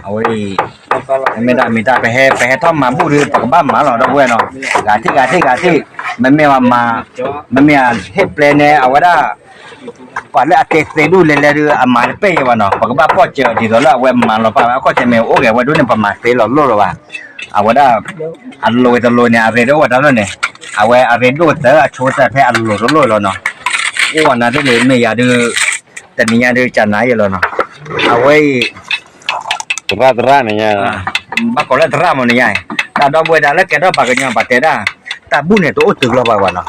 အဝဲအံၤ မ့ၢ်တၢ်မ့ၢ်တၢ် ပဟဲ ပဟဲထီၣ်မၤဘူၣ်ဒီး ပကဘၣ်မၤလီၤ ဒီပုၢ်ဝဲၢ်နီၤ, ဂၤထံၣ်ဂၤထံၣ်ဂၤထံၣ်, မ့မ့ၢ်ဝဲမၤ, မ့မ့ၢ်အဟ့ၣ်ပျဲန့ၣ် အဝဲဒၣ် ပှၤလၢအတဲသ့ဒိၣ်လဲၤလဲၤဒီး အမၤတပဲၢ်ယဲဘၣ်နီၤ, ပကဘၣ်ဖီၣ်စၢၤဒ်သိးလၢအဝဲမၤလီၤပာ်ဝဲ အခီၣ်ထံးမ့ၢ်အိၣ်ဂဲၤဝဲဒိၣ်န့ၣ် ပမၤသ့လီၤလိၣ်လီၤဘၣ်, အဝဲဒၣ် အလိၤတလိၤန့ၣ် အရ့ဒိၣ်ဝဲတၢ်လီၢ်န့ၣ်, အဝဲအရ့ဒိၣ်တၢ်အဆိကတၢၢ်ဖဲအလိၤတလိၣ်လီၤနီၤ, အိၣ်ဝဲနၤဒ်န့ၣ် မ့ၢ်ယၤဒုး တနံၤညါဒုးကနၤယဲလီၤနီၤ, အဝဲအံၤ သရၣ်သရၣ်န့ၣ်ညါ, ဘၣ်ကိးလၢသရၣ်မးန့ၣ်ညါ, တၢ်ဒီပုၢ်ဝဲၢ်တၢ်လၢကဲထီၣ်ပှၤကညီပှၤတဲဒၣ်, တၢ်ဘူၣ်န့ၣ်တအိၣ်တုၤလီၤပှၤဘၣ်နီၤ,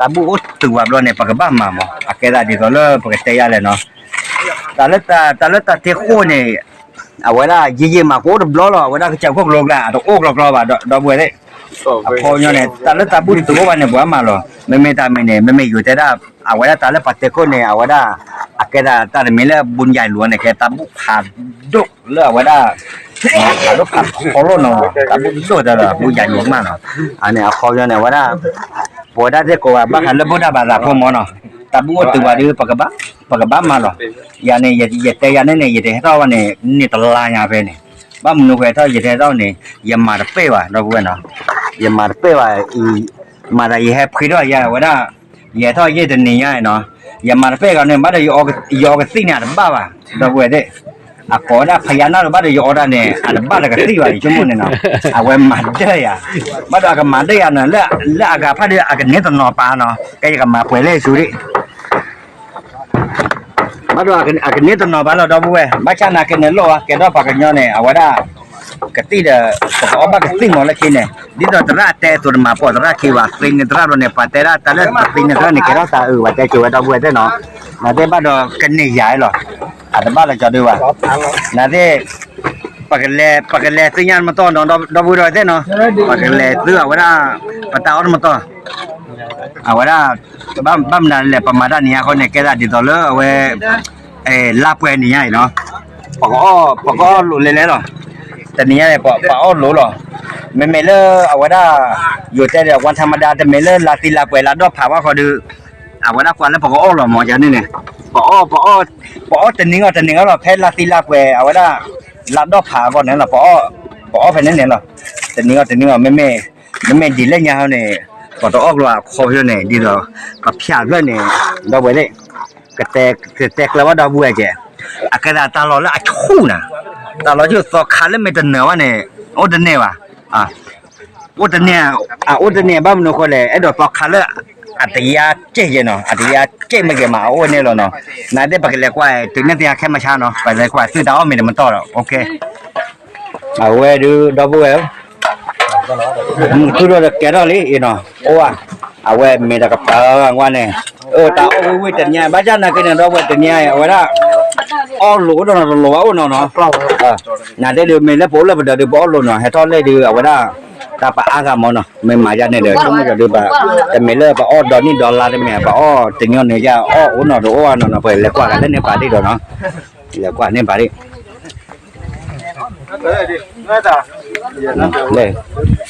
တၢ်ဘူၣ်အိၣ်တုၤဝဲဘျီန့ၣ် ပကဘၣ်မၤမး အကဲသးဒ်သိးလၢပကတဲယၤလဲၣ်နီၤ, တၢ်လၢတၢ်လၢတၢ်ထံခိၣ်န့ၣ် အဝဲဒၣ်ယံာ်ယံာ်မးကအိၣ်တဘျီလီၤ အဝဲဒၣ်ကစၢ်ခိၣ်ကလိကျါ အတအိၣ်ကျီကျီဘၣ် ဒီပုၢ်ဝဲၢ်သ့ၣ်, အခီပညီန့ၣ် တၢ်လၢတၢ်ဘူၣ်တုၤအိၣ်ဘၣ်န့ၣ် ပှၤမၤလီၤ မ့မ့ၢ်တၢ်မံၤန့ၣ် မ့မ့ၢ်ယိၤတဲဒၣ် အဝဲဒၣ်တၢ်လၢပှၤတဲခိၣ်န့ၣ် အဝဲဒၣ် အကဲသးတၢ်တမံၤလၢဘူၣ်ယၤလူၤန့ၣ် ကဲတၢ်ဘူၣ်ဖးဒိၣ်လၢအဝဲဒၣ် ဖးဒိၣ်ဖးထီလိၣ်နီၤ တၢ်ဘူၣ်ဒိၣ်တၢ်လၢဘူၣ်ယၤလူၤမးနီၤ, အန့ၣ်အခီပညီန့ၣ် အဝဲဒၣ် ပဝဲဒၣ်သ့ၣ်ကိးဂၤဘၣ်ဃးလၢဗုဒ္ဓဘာသာဖိမးနီၤ, တၢ်ဘူၣ်အိၣ်တုၤဝဲဒီး ပကဘၣ်မၤလီၤ, ယၤန့ၣ် ယတဲယၤန့ၣ်န့ၣ် ယတဟဲထီၣ်ဝဲန့ၣ် န့ၢ်တလါညါဖဲန့ၣ်, ဘၣ်မနုၤဃိထီၣ် ယတဟဲထီၣ်န့ၣ် ယမၤတပဲၢ်ဘၣ် ဒီပုၢ်ဝဲၢ်နီၤ, ယမၤတပဲၢ်ဘၣ်အံၤ, မၤသးယဟဲဖှံထီၣ်ယၤဝဲဒၣ်, ယဟဲထီၣ်ယဲၢ်တနံၤညါနီၤ, ယမၤတပဲၢ်ဂီၤန့ၣ် ဘၣ်ဒီး ယအီကသံၣ်န့ၣ် အတဘၣ်ဘၣ်, ဒီပုၢ်ဝဲၢ်သ့ၣ်, အကိးဝဲဒၣ်ဖယါနၢ်ဒီး ဘၣ်ဒီးယအီတၢ်န့ၣ် အတဘၣ်တကသံၣ်ဘၣ် ယဆိကမိၣ်န့ၣ်နီၤ, အဝဲမၤဒၢၣ်ယၤ, ဘၣ်ဒီးအကမၤဒၢၣ်ယၤနီၤ လၢအဂၤဖၣ်ဒီး အကန့ၢ်တနီၤပာ်နီၤ ကဲယကမၤပှဲၤလၢဆူဒံး ဘၣ်ဒီးအကန့ၢ်တနီၤဘၣ်လီၤ ဒီပုၢ်ဝဲၢ်, ဘၣ်ဆၣ်နာ်က့န့ၣ်လိၣ်ဧါ ကဲထီၣ်ပှၤကညီန့ၣ် အဝဲဒၣ် ကသံၣ်ဒီး ပကအီၣ်ဘၣ်ကသံၣ်မီၤလၢခံန့ၣ် ဒ်သိးသရၣ်တဲအသိးတမၤပိာ်သရၣ်ခံဘၣ် သ့န့ၢ်သရၣ်ဘျီန့ၣ် ပှၤတဲဒၣ်တၢ်လၢသ့န့ၢ်သရၣ်န့ၣ် ကဲထီၣ်တၢ်အုၣ်ဝဲတဲက့ၤဝဲဒီပုၢ်ဝဲၢ်သ့ၣ်နီၤ, နာ်သ့ၣ်ဘၣ်ဒီးကန့ၢ်ယၤလီၤ, အတဘၣ်လၢကၠီဒုဘၣ်, နာ်သ့ၣ် ပကလဲၤ ပကလဲၤသုညါတမတီၢ်နီၤ ဒီပုၢ်ဝဲၢ်သ့ၣ်နီၤ, ပကလဲၤသုအဝဲဒၣ် ပတၢ်အီၣ်တမတီၢ် အဝဲဒၣ် ဘၣ်မနုၤလဲၣ် ပမၤတၢ်နံၤညါဃီန့ၣ် ကဲသးဒ်သိးလၢအဝဲ လါပှဲၤနံၤညါအံၤနီၤ, ပကအီၣ် ပကအီၣ်လိၤလဲၤလဲၤလီၤ, တနံၤညါန့ၣ် ပအီၣ်လိၤလီၤ, မ့မ့ၢ်လၢအဝဲဒၣ် ယိၤတဲဒီး วันธรรมดา တမ့ၢ်လၢလါသံလါပှဲၤလါဒီဖးဘၣ်ဃီဒီး အဝဲဒၣ်ကွၢ်လၢပကအီၣ်လီၤမးယၤန့ၣ်န့ၣ်, ပအီၣ် ပအီၣ် ပအီၣ်တနံၤဂီၢ်တနံၤဂီၢ်လီၤ ဖဲလါသံလါပှဲၤ အဝဲဒၣ် လါဒီဖးအဂီၢ်န့ၣ်လီၤ ပအီၣ်ဖဲန့ၣ်န့ၣ်လီၤ, တနံၤဂီၢ်တနံၤဂီၢ် မ့မ့ၢ် မ့မ့ၢ်ဒ်လဲၣ်ညါဟီန့ၣ် ပတအီၣ်ကျိၤအခီပညီန့ၣ် ဒ်သိး ပဖၠးဖျၢၣ်န့ၣ် ဒီပုၢ်ဝဲၢ်သ့ၣ် ကတဲကျၢၤဘၣ်ဒီပုၢ်ဝဲၢ်ကဲ, အကဲသးတၢ်လီၢ်လၢအဆူၣ်နၤ, တၢ်လီၢ်ဆူၣ်သီခါလၢမ့ၢ်တနၢၤဘၣ်န့ၣ် အိၣ်တန့ၢ်ဘၣ်, အိၣ်တန့ၢ်, အအိၣ်တန့ၢ်ဘၣ်မနုၤအဃိလဲၣ် အဲၣ်ဒိးသီခါလၢ အတယါကဲၢ်ယဲနီၤ အတယါကဲၢ်မ့ၢ်ဂ့ၤမး အအိၣ်န့ၣ်လီၤနီၤ, နာ်သ့ၣ်ပကလဲၤကွၢ် တုၤန့ၣ်သ့ၣ်ညါခဲမုၢ်ဆါနီၤ ပလဲၤကွၢ်သုတၢ်အီၣ်မ့ၢ်တမတီၢ်ဒီး အဝဲဒုး ဒီပုၢ်ဝဲၢ် မုၢ်ထူၣ်ဒီးကဲထီၣ်လံအံၤနီၤ အိၣ်ဧါ, အဝဲမ့ၢ်တကပၤဝဲန့ၣ်, အိၣ်တၢ်အီၣ်ဝံၣ်ဝံၣ်တနံၤ ဘၣ်ဆၣ်နာ်က့န့ၣ် ဒီပုၢ်ဝဲၢ်တနံၤအံၤ အဝဲဒၣ် အီၣ်လိၤအိၣ်ဒီးနီၤတလိၤဘၣ်အိၣ်နီၤနီၤ, နာ်သ့ၣ်ဒုးမ့ၢ်လၢပအိၣ်လၢပဒၢးဒုးပအီၣ်လိၤနီၤ ဟဲထီၣ်လဲၣ်ဒုး အဝဲဒၣ် တၢ်ပအါဂၤမးနီၤ မ့ၢ်မၤယါန့ၣ်ဒီး ဆိကမိၣ်ကီးဒုးဘၣ်, တမ့ၢ်လၢပအီၣ်ဒီနံၣ်ဒီလါတမ့ၢ် ပအီၣ်တညီန့ၣ်ယါအီၣ်အိၣ်နီၤတအိၣ်အါနီၤနီၤ ပလဲၤကွၢ်ဂၤလၢန့ၣ်ပာ်ဒံးဒီးနီၤ, လဲၤကွၢ်န့ၣ်ပာ်ဒံး လၢ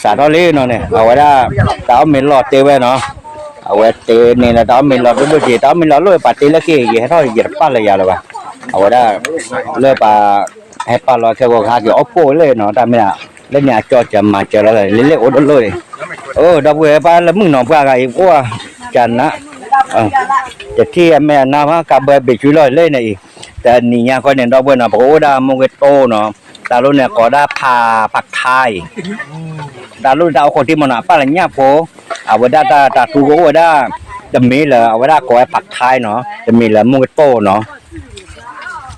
စးထီၣ်လံနီၤန့ၣ် အဝဲဒၣ် တၢ်အီၣ်မ့ၤလီၤတဲဝဲနီၤ, အဝဲတဲန့ၣ်ဒီး တၢ်အီၣ်မ့ၤလီၤဒိၣ်ဒိၣ်က့ၤ တၢ်အီၣ်မ့ၤလီၤလိၣ် ပာ်တ့လၢက့ၤ ယဟဲထီၣ်ယတပာ်လၢယၤလၢၤဘၣ်, အဝဲဒၣ် လၢပှၤ ဟဲပာ်လီၤခဲကိးခါက့ၤအီၣ်ပိၢ်လၢနီၤ တၢ်မ့ၢ်ဒၣ် လၢန့ၣ်အကၠီစၢၤမၤစၢၤလီၤ လၢလၢအိၣ်ဒိၣ်လိၣ်န့ၣ်, အိၣ် ဒီပုၢ်ဝဲၢ်ပၢ်လၢမုၢ်နီၤပှၢ်ဂၤအံၤ အိၣ် ကနး တထံၣ်အမဲာ်အနါမး ကးဘၢဘ့ၣ်ဆူလီၤလၢန့ၣ်အံၤ, တနံၤညါဃီန့ၣ် ဒီပုၢ်ဝဲၢ်နီၤ ပကအိၣ်ဒၣ်မူဂ့ၤတိၢ်နီၤ, တၢ်လိၣ်န့ၣ်ကိးဒၣ်ဖး ဖးခါအံၤ, တၢ်လိၣ်တၢ်အိၣ်ခိးထံမနီၤ အပၢ်လၢညၣ်ဖိ, အဝဲဒၣ်တၢ်တၢ်သူကအိၣ်ဝဲဒၣ်, တမ့ၢ်လၢအဝဲဒၣ်ကိးဝဲဖးခါနီၤ တမ့ၢ်လၢမူဂ့ၤတိၢ်နီၤ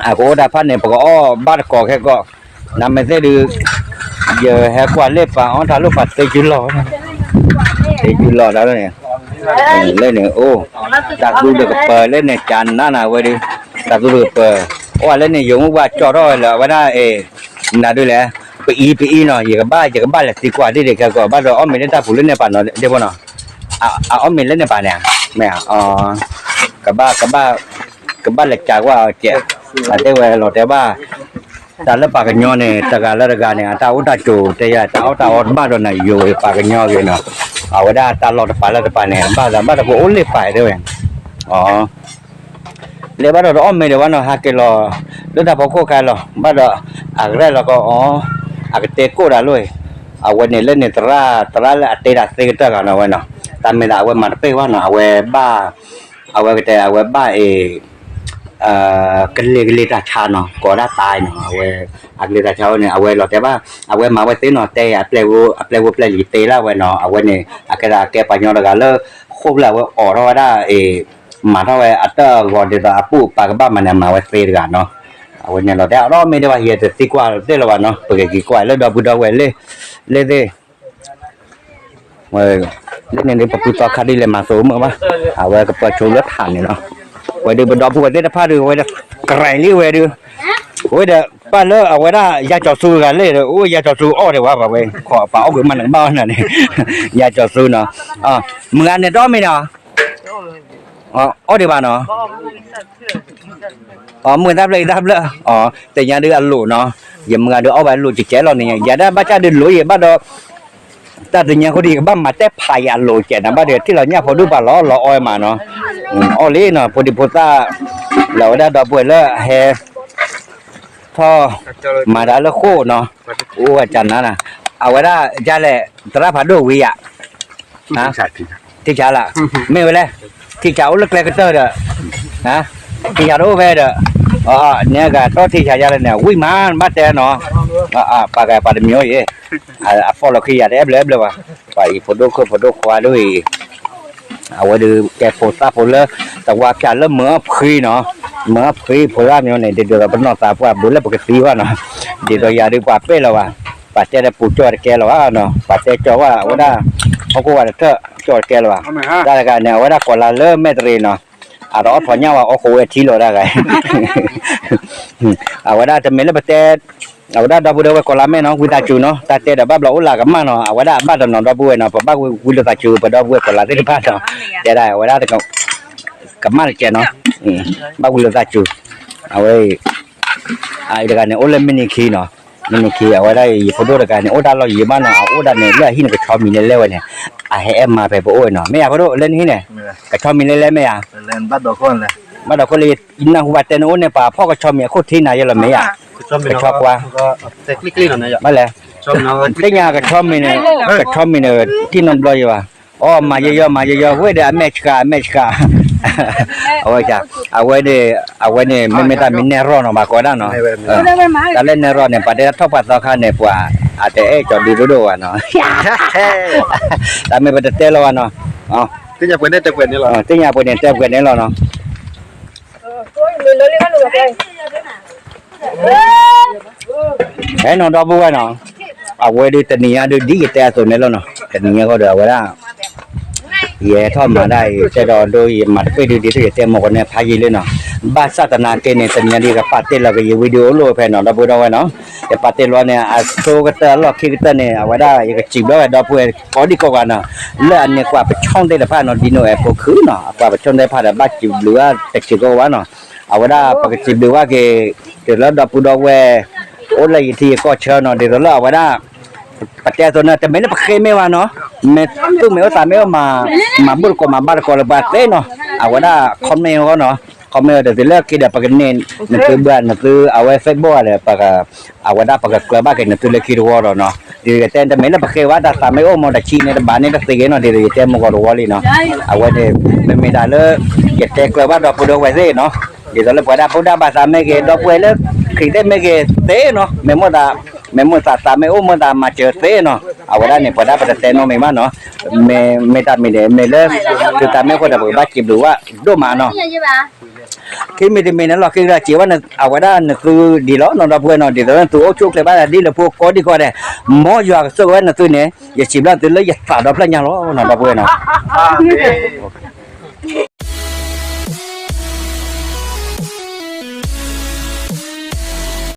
အကအိၣ်တၢ်ဖၣ်န့ၣ် ပကအီၣ်ဘၣ်တကိးခဲကိး, နမ့ၢ်သ့ၣ်ဒုး, ယဟဲကွၢ်လၢပှၤအီၣ်တၢ်လိၣ်ပှၤသ့ကုလီၢ်, သ့ကုလီၢ်တၢ်လၢန့ၣ်, လၢန့ၣ်အိၣ်, တၢ်သူတကပၤလၢန့ၣ် ကနးနၤဝဲဒုး, တၢ်သူတကပၤ, အိၣ်လၢန့ၣ် ယိၤမုၢ်ပှၢ်ကၠီထီၣ်ဝဲလၢအဝဲဒၣ်အံၤ, နဒုးလဲၣ်, ပအံၤပအံၤနီၤ ယကဘၣ်ယကဘၣ်လဲၤသံကွၢ်ဒ်ဒ်ခဲကိး ဘၣ်ဒီးအီၣ်မ့ၤလၢတၢ်ပူၤလၢန့ၣ်ပာ်နီၤ ဒ့ဖိနီၤ အအီၣ်မ့ၤလၢန့ၣ်ပာ်န့ၣ်, မ့ၢ်, ကဘၣ်, ကဘၣ်, ကဘၣ်လဲၤကးကွၢ်အီၤကဲး, အတဲဝဲလီၤတဲဘၣ်, တၢ်လၢပှၤကညီန့ၣ် တဂၤလၢတဂၤန့ၣ် အတၢ်အိၣ်တၢ်ဆိးတဲယၤ တၢ်အီၣ်တၢ်အီတဘၣ်ဒီးနၤယိၤပှၤကညီဂ့ၤနီၤ, အဝဲဒၣ်တၢ်လီၢ်တပၤလၢတပၤန့ၣ် ဘၣ်သးဘၣ်တပူၤအိၣ်လၢပာ်တဲဝဲ, အ လဲၤဘၣ်ဒီးတအီၣ်မ့ၤဒီးဘၣ်နီၤ ဟးက့ၤလီၤ, လၢတၢ်ဖီခိၣ်ခါလီၤ ဘၣ်ဒီး, အကရဲၣ်လီၤကီးအီၤ, အကတဲကိၣ်တၢ်လိၣ်, အဝဲန့ၣ်လၢန့ၣ်သရၣ် သရၣ်လၢအတဲတၢ်သ့ကတၢၢ်ဂၤနီၤဝဲနီၤ, တၢ်မ့ၢ်သးအဝဲမၤတပ့ၢ်ဘၣ်နီၤ အဝဲဘၣ်, အဝဲကတဲအဝဲဘၣ်အံၤ ကလ့ကလ့တၢ်ဆါနီၤ ကိးဒၣ်သးအံၤနီၤ အဝဲ, အကလ့တၢ်ဆါဝဲန့ၣ် အဝဲလီၤတဲဘၣ်, အဝဲမၤဝဲသ့နီၤ တဲအပျဲၢ်ဝဲ အပျဲၢ်ဝဲပျဲၢ်လံၤတဲလၢအဝဲနီၤ အဝဲန့ၣ် အကဲသးကဲပှၤကညီတဂၤလၢ, ဃိၣ်ဖျၢၣ်အဝဲအိးထီၣ်ဝဲဒၣ်အံၤ, မၤထီၣ်ဝဲအတၢ်အဂီၤဒ်သိးအပုၢ်ပၢ်ကဘၣ်မၤန့ၣ် အမၤဝဲသ့တဂၤနီၤ, အဝဲန့ၣ်လီၤတဲအီၣ်မ့ၤဒံးဘၣ် ယတသံကွၢ်သ့လၢၤဘၣ်နီၤ ပကက့ၤကွၢ်လၢဒီပုၢ်ဒီဝဲၢ်လၢ, လၢသ့ၣ် ဝဲ, လၢန့ၣ်ဒုး ပပုၢ်သီခါဒ်လဲၣ်မၤသိမုာ်ဘၣ်, အဝဲကပၢၤဆိလၢထးန့ၣ်လီၤ. ဝဲဒုးပဒီပုၢ်ဝဲၢ်သ့ၣ်တဖၣ်ဒုး ဝဲဒၣ် ကြိုင်လံဝဲဒုး, ဝဲဒၣ် ပၢ်လၢအဝဲဒၣ် ယၤကၠီၤသူဂၤလဲၣ်ဒီး အိၣ်ယၤကၠီၤသူအီၣ်ဒံးဝဲ ပဝဲ ခီပအီၣ်ကွံာ်မးနကဘၣ်အီၣ်နၤန့ၣ်, ယၤကၠီၤသူနီၤ, မုၢ်ဂၤန့ၣ်တအီၣ်မ့ၤနီၤ, အီၣ်ဒံးဘၣ်နီၤ, မုၢ်ဂၤတၢ်ဖျၢၣ်အံၤတၢ်ဖျၢၣ်, တညါဒုးအလိာ်နီၤ, ယမုၢ်ဂၤဒုးအီၣ်ဝဲလိာ်ကဲကဲလီၤန့ၣ် ယၤဒၣ်ဘၣ်ဆၣ်ဒုးလိာ်ယံၤဘၣ်ဒီး တၢ်တညါဃိဒံး ယကဘၣ်မၤတဲဖးယၤအလိာ်ကဲနၤဘၣ်ဒီး ထံၣ်လီၤညၣ်ဖိဒိၣ်ပှၤလီၤလီၤအီၣ်မးနီၤ, အီၣ်လံနီၤ ဖိဒံဖိသၣ်, လၢအဝဲဒၣ်ဒီပုၢ်ဝဲၢ်လၢအဟဲ ထီၣ်, မၤတၢ်လၢဃိာ်နီၤ, အိၣ်ဝဲကနၤနီၤ, အဝဲဒၣ်ဒ်လဲၣ် သရၣ်ဖးဒိၣ်ဝံၤယၤ ထံဆးလၢ, မ့ၢ်ဝဲလဲၣ်, ထံဆးအိၣ်လၢကျဲကတၢၢ်ဒီး, ထံဆးတအိၣ်ဖဲဒီး, န့ၣ်ဂၤတီထံဆးယါလၢန့ၣ် ဝံၣ်မးဘၣ်တဲနီၤ, ပှၤဂၤပှၤတမံၤအံၤ, အဖီၣ်လီၤခံယၤတအဲၣ်ဘျဲၣ်ဘျဲၣ်ဘၣ်, ပှၤအံၤဖိဒိၣ်ခိၣ်ဖိဒိၣ်ခွါဒိၣ်အံၤ အဝဲဒုးကဲဖိသၣ်ဖိလၢ တဝါဖၠးလၢမုၢ်အီၣ်ဖှံနီၤ, မုၢ်အီၣ်ဖှံဖိသၣ်မ့ၢ်န့ၣ် ဒ်သိးဒီးပနီၢ်သးပှၢ်ဘျုးလၢပကသံဘၣ်နီၤ, ဒ်သိးယၤဒုးပှၤပဲၢ်လီၤဘၣ်, ပှၤတဲဒီးပူၤကၠီၣ်တကဲလီၤဘၣ်နီၤ, ပှၤတဲကၠီၣ်ဝဲအဝဲဒၣ်, ဟီၣ်ခိၣ်ဝါတထၢၣ်ကၠီၣ်တကဲလီၤဘၣ်, တၢ်တဂၤန့ၣ် အဝဲဒၣ်ကိးလါလၢမဲၢ်တရံးနီၤ, အတအီၣ်ထီၣ်ညၣ်ဝဲအီၣ်ဃိးဝဲထံလီၤတၢ်ဂၤ အဝဲဒၣ်တမ့ၢ်လၢပတဲ အဝဲဒၣ်ဒီပုၢ်ဒီဝဲၢ်ကိးလါမဲၢ်နီၤ ဝံသးစူၤနီၤ တၢ်တဲဒီးဘၣ်ဘျီအိၣ်လၢကမၣ်နီၤ အဝဲဒၣ်အဘၣ်တနီၤဒီပုၢ်ဝဲၢ်နီၤ ပဘၣ်ဝံလိာ်သးစူၤ ပဒီပုၢ်ဝဲၢ်ကိးလါသ့ၣ်တဖၣ်နီၤ တဲဒၣ်အဝဲဒၣ် ကမၣ်တကဲးနီၤ ဘၣ်ဝံလိာ်သးစူၤ အဝဲ အံၤတဂၤန့ၣ် အိၣ်လၢမ့ၢ်နံၤခံနီၤ မ့ၢ်နံၤခံ အဝဲဒၣ်ယဖိဒိၣ်တဂၤန့ၣ် အိၣ်တၢ်လီၢ်ယံၤမးနီၤ အအိၣ်ဒၣ်န့ၣ် လၢအဟံၣ်န့ၣ် ကဆီမံၤလဲလဲဝဲန့ၣ် အဟဲအဲၣ်မၤဖဲပအိၣ်နီၤ မ့ၢ်ယၤဖိဒိၣ်လၢနဟံၣ်န့ၣ် ကဆီမံၤလဲလဲမ့ၢ်ယၤ ဘၣ်ဒီးခိၣ်လၢ နၢ်ဟူဘၣ်တဲနအိၣ်န့ၣ် ပှၤဖီၣ်ကဆီမံၤအခိၣ်ထံနၤယဲလီၤမ့ၢ်ယၤ ကဆီကွၢ် ဘၣ်လဲၣ် သ့ၣ်ညါကဆီမံၤန့ၣ် ကဆီမံၤန့ၣ် ထံၣ်နီတဘျီယဲဘၣ် အီ မၤယဲယီ မၤယဲယီ ဝဲဒီးအမဲာ်ဆှး အမဲာ်ဆှး အဝဲ အဝဲန့ၣ် အဝဲန့ၣ် မ့မ့ၢ်တၢ်မံၤနဲၣ်ရီၣ်နီၤ ဘၣ်ကိးဒၣ်နီၤ တၢ်လၢနဲၣ်ရီၣ်န့ၣ် ပှၤတဲထီၣ်ပှၤသီခါန့ၣ် ပှၤအတအဲၣ်ကၠီဒုဒိၣ်ဒိၣ်ဘၣ်နီၤ တၢ်မ့ၢ်ပတတဲလီၤဘၣ်နီၤ သ့ၣ်ညါပှဲၤန့ၣ်တဲပှဲၤန့ၣ်လီၤ သ့ၣ်ညါပှဲၤန့ၣ်တဲပှဲၤန့ၣ်လီၤနီၤ ဟဲနီၤဒီပုၢ်ဝဲၢ်နီၤ အဝဲဒၣ်တနံၤညါဒုး ဒ်ယတဲအသိးန့ၣ်လီၤနီၤ တနံၤညါဃီဒီးအဝဲဒၣ် ယဟဲထီၣ်မၤဒၣ်အံၤ တဲဒီးဒိ ယမၤတပ့ၢ်ဒုး ဒ်သိးယတဲမ့ၢ်ကီးန့ၣ် ဖးယံာ်လံနီၤ ဘၣ်ဆၣ်သနာ်က့န့ၣ် တနံၤညါဒုး ယကပာ်တ့ၢ်လီၤက့ၤယဝံဒုးအိၣ်လိၣ်ဖဲနီၤ ဒီပုၢ်ဝဲၢ်နီၤ ယပာ်တ့ၢ်လီၤန့ၣ် အဆိကတၢၢ်အလီၢ်ခံကတၢၢ်န့ၣ် အဝဲဒၣ်ယကစံးဘျုးဝဲဒီပုၢ်ဝဲၢ်ကိးဒံကိးဂၤနီၤ လၢအန့ၢ်ကွၢ်ပဆီၣ်သ့ၣ်တဖၣ်နီၤ ဒ်နိၣ်အဲၣ်ဖိခုနီၤ အကွၢ်ပဆီၣ်သ့ၣ်တဖၣ်ဒီး ဘၣ်စံးဘျုးဝဲတစဲးကိးဂၤနီၤ အဝဲဒၣ်ပကစံးဘျုးဘၣ်က့ၤ တုၤလၢဒီပုၢ်ဒီဝဲၢ် အိၣ်လၢယထံယကီၢ်ဆၢနီၤ ဒ်သိးလၢအဝဲဒၣ် ပတဲအသိးန့ၣ် တမ့ၢ်လၢပဃ့မ့ၢ်ဘၣ်နီၤ မ့ၢ်သူၣ်မ့ၢ်အိၣ်သးမ့ၢ်အိၣ်မၤ မၤဘူၣ်တကိးမၤဘါတကိးလၢပှၤသ့နီၤ အဝဲဒၣ် comment အဂီၢ်နီၤ comment ဒီးသုလၢက့ၤဒီးပကန့ၢ် နသုဘၣ်နသု အဝဲ Facebook ဒီး အဝဲဒၣ်ပကကျၢၤဘၣ်က့ၤနသုလၢခံတဝီဒီးနီၤ ဒ်သိးယတဲတမ့ၢ်လၢပဃ့ဝဲတၢ်သးမ့ၢ်အိၣ်မ့ၢ်တဆံန့ၣ်တဘၣ်န့ၣ်တသ့ဂ့ၤနီၤ ဒ်သိးယတဲမ့ၢ်ကီးတဝီလံနီၤ အဝဲန့ၣ် မ့မ့ၢ်တၢ်လၢ ယတဲကျၢၤဘၣ်ဒီပုၢ်ဒီဝဲၢ်သ့ၣ်နီၤ ဒ်သိးလၢပှၤဒၣ်ဖိဒၣ်ဘၣ်သးမ့ၢ်ဂ့ၤ ဒီပုၢ်ဝဲၢ်လၢ ခရံာ်သ့ၣ်မ့ၢ်ဂ့ၤသ့နီၤ မ့ၢ်မိၣ်သး မ့ၢ်မိၣ်သးသးမ့ၢ်အိၣ်မိၣ်သးမၤစၢၤသ့နီၤ အဝဲဒၣ်န့ၣ် ပှၤဒၣ်ပတတဲနီတမံၤဘၣ်နီၤ မ့ၢ်မ့ၢ်တၢ်မံၤန့ၣ် မ့ၢ်လၢ သုသးမ့ၢ်အိၣ်ဒီးပကဘၣ်စံးဘျုးဘၣ်ဒိၣ်မးနီၤ ခံမံၤတမံၤန့ၣ်လီၤ က့ၤကဒါစံးဝဲန့ၣ် အဝဲဒၣ်နသုဒ်လီၤနီၤ ဒီပုၢ်ဝဲၢ်နီၤ ဒ်သိးလၢနသုအိၣ်ဆူၣ်အိၣ်ချ့ဘၣ်ဒ်လၢဖိကိးဒံကိးဂၤဒဲး မ်ယွၤကဆိၣ်ဂ့ၤဝဲနသုန့ၣ် ယစံးဘျုးသုလၢယသးဒီဖျၢၣ်ညါလီၤနီၤ ဒီပုၢ်ဝဲၢ်နီၤ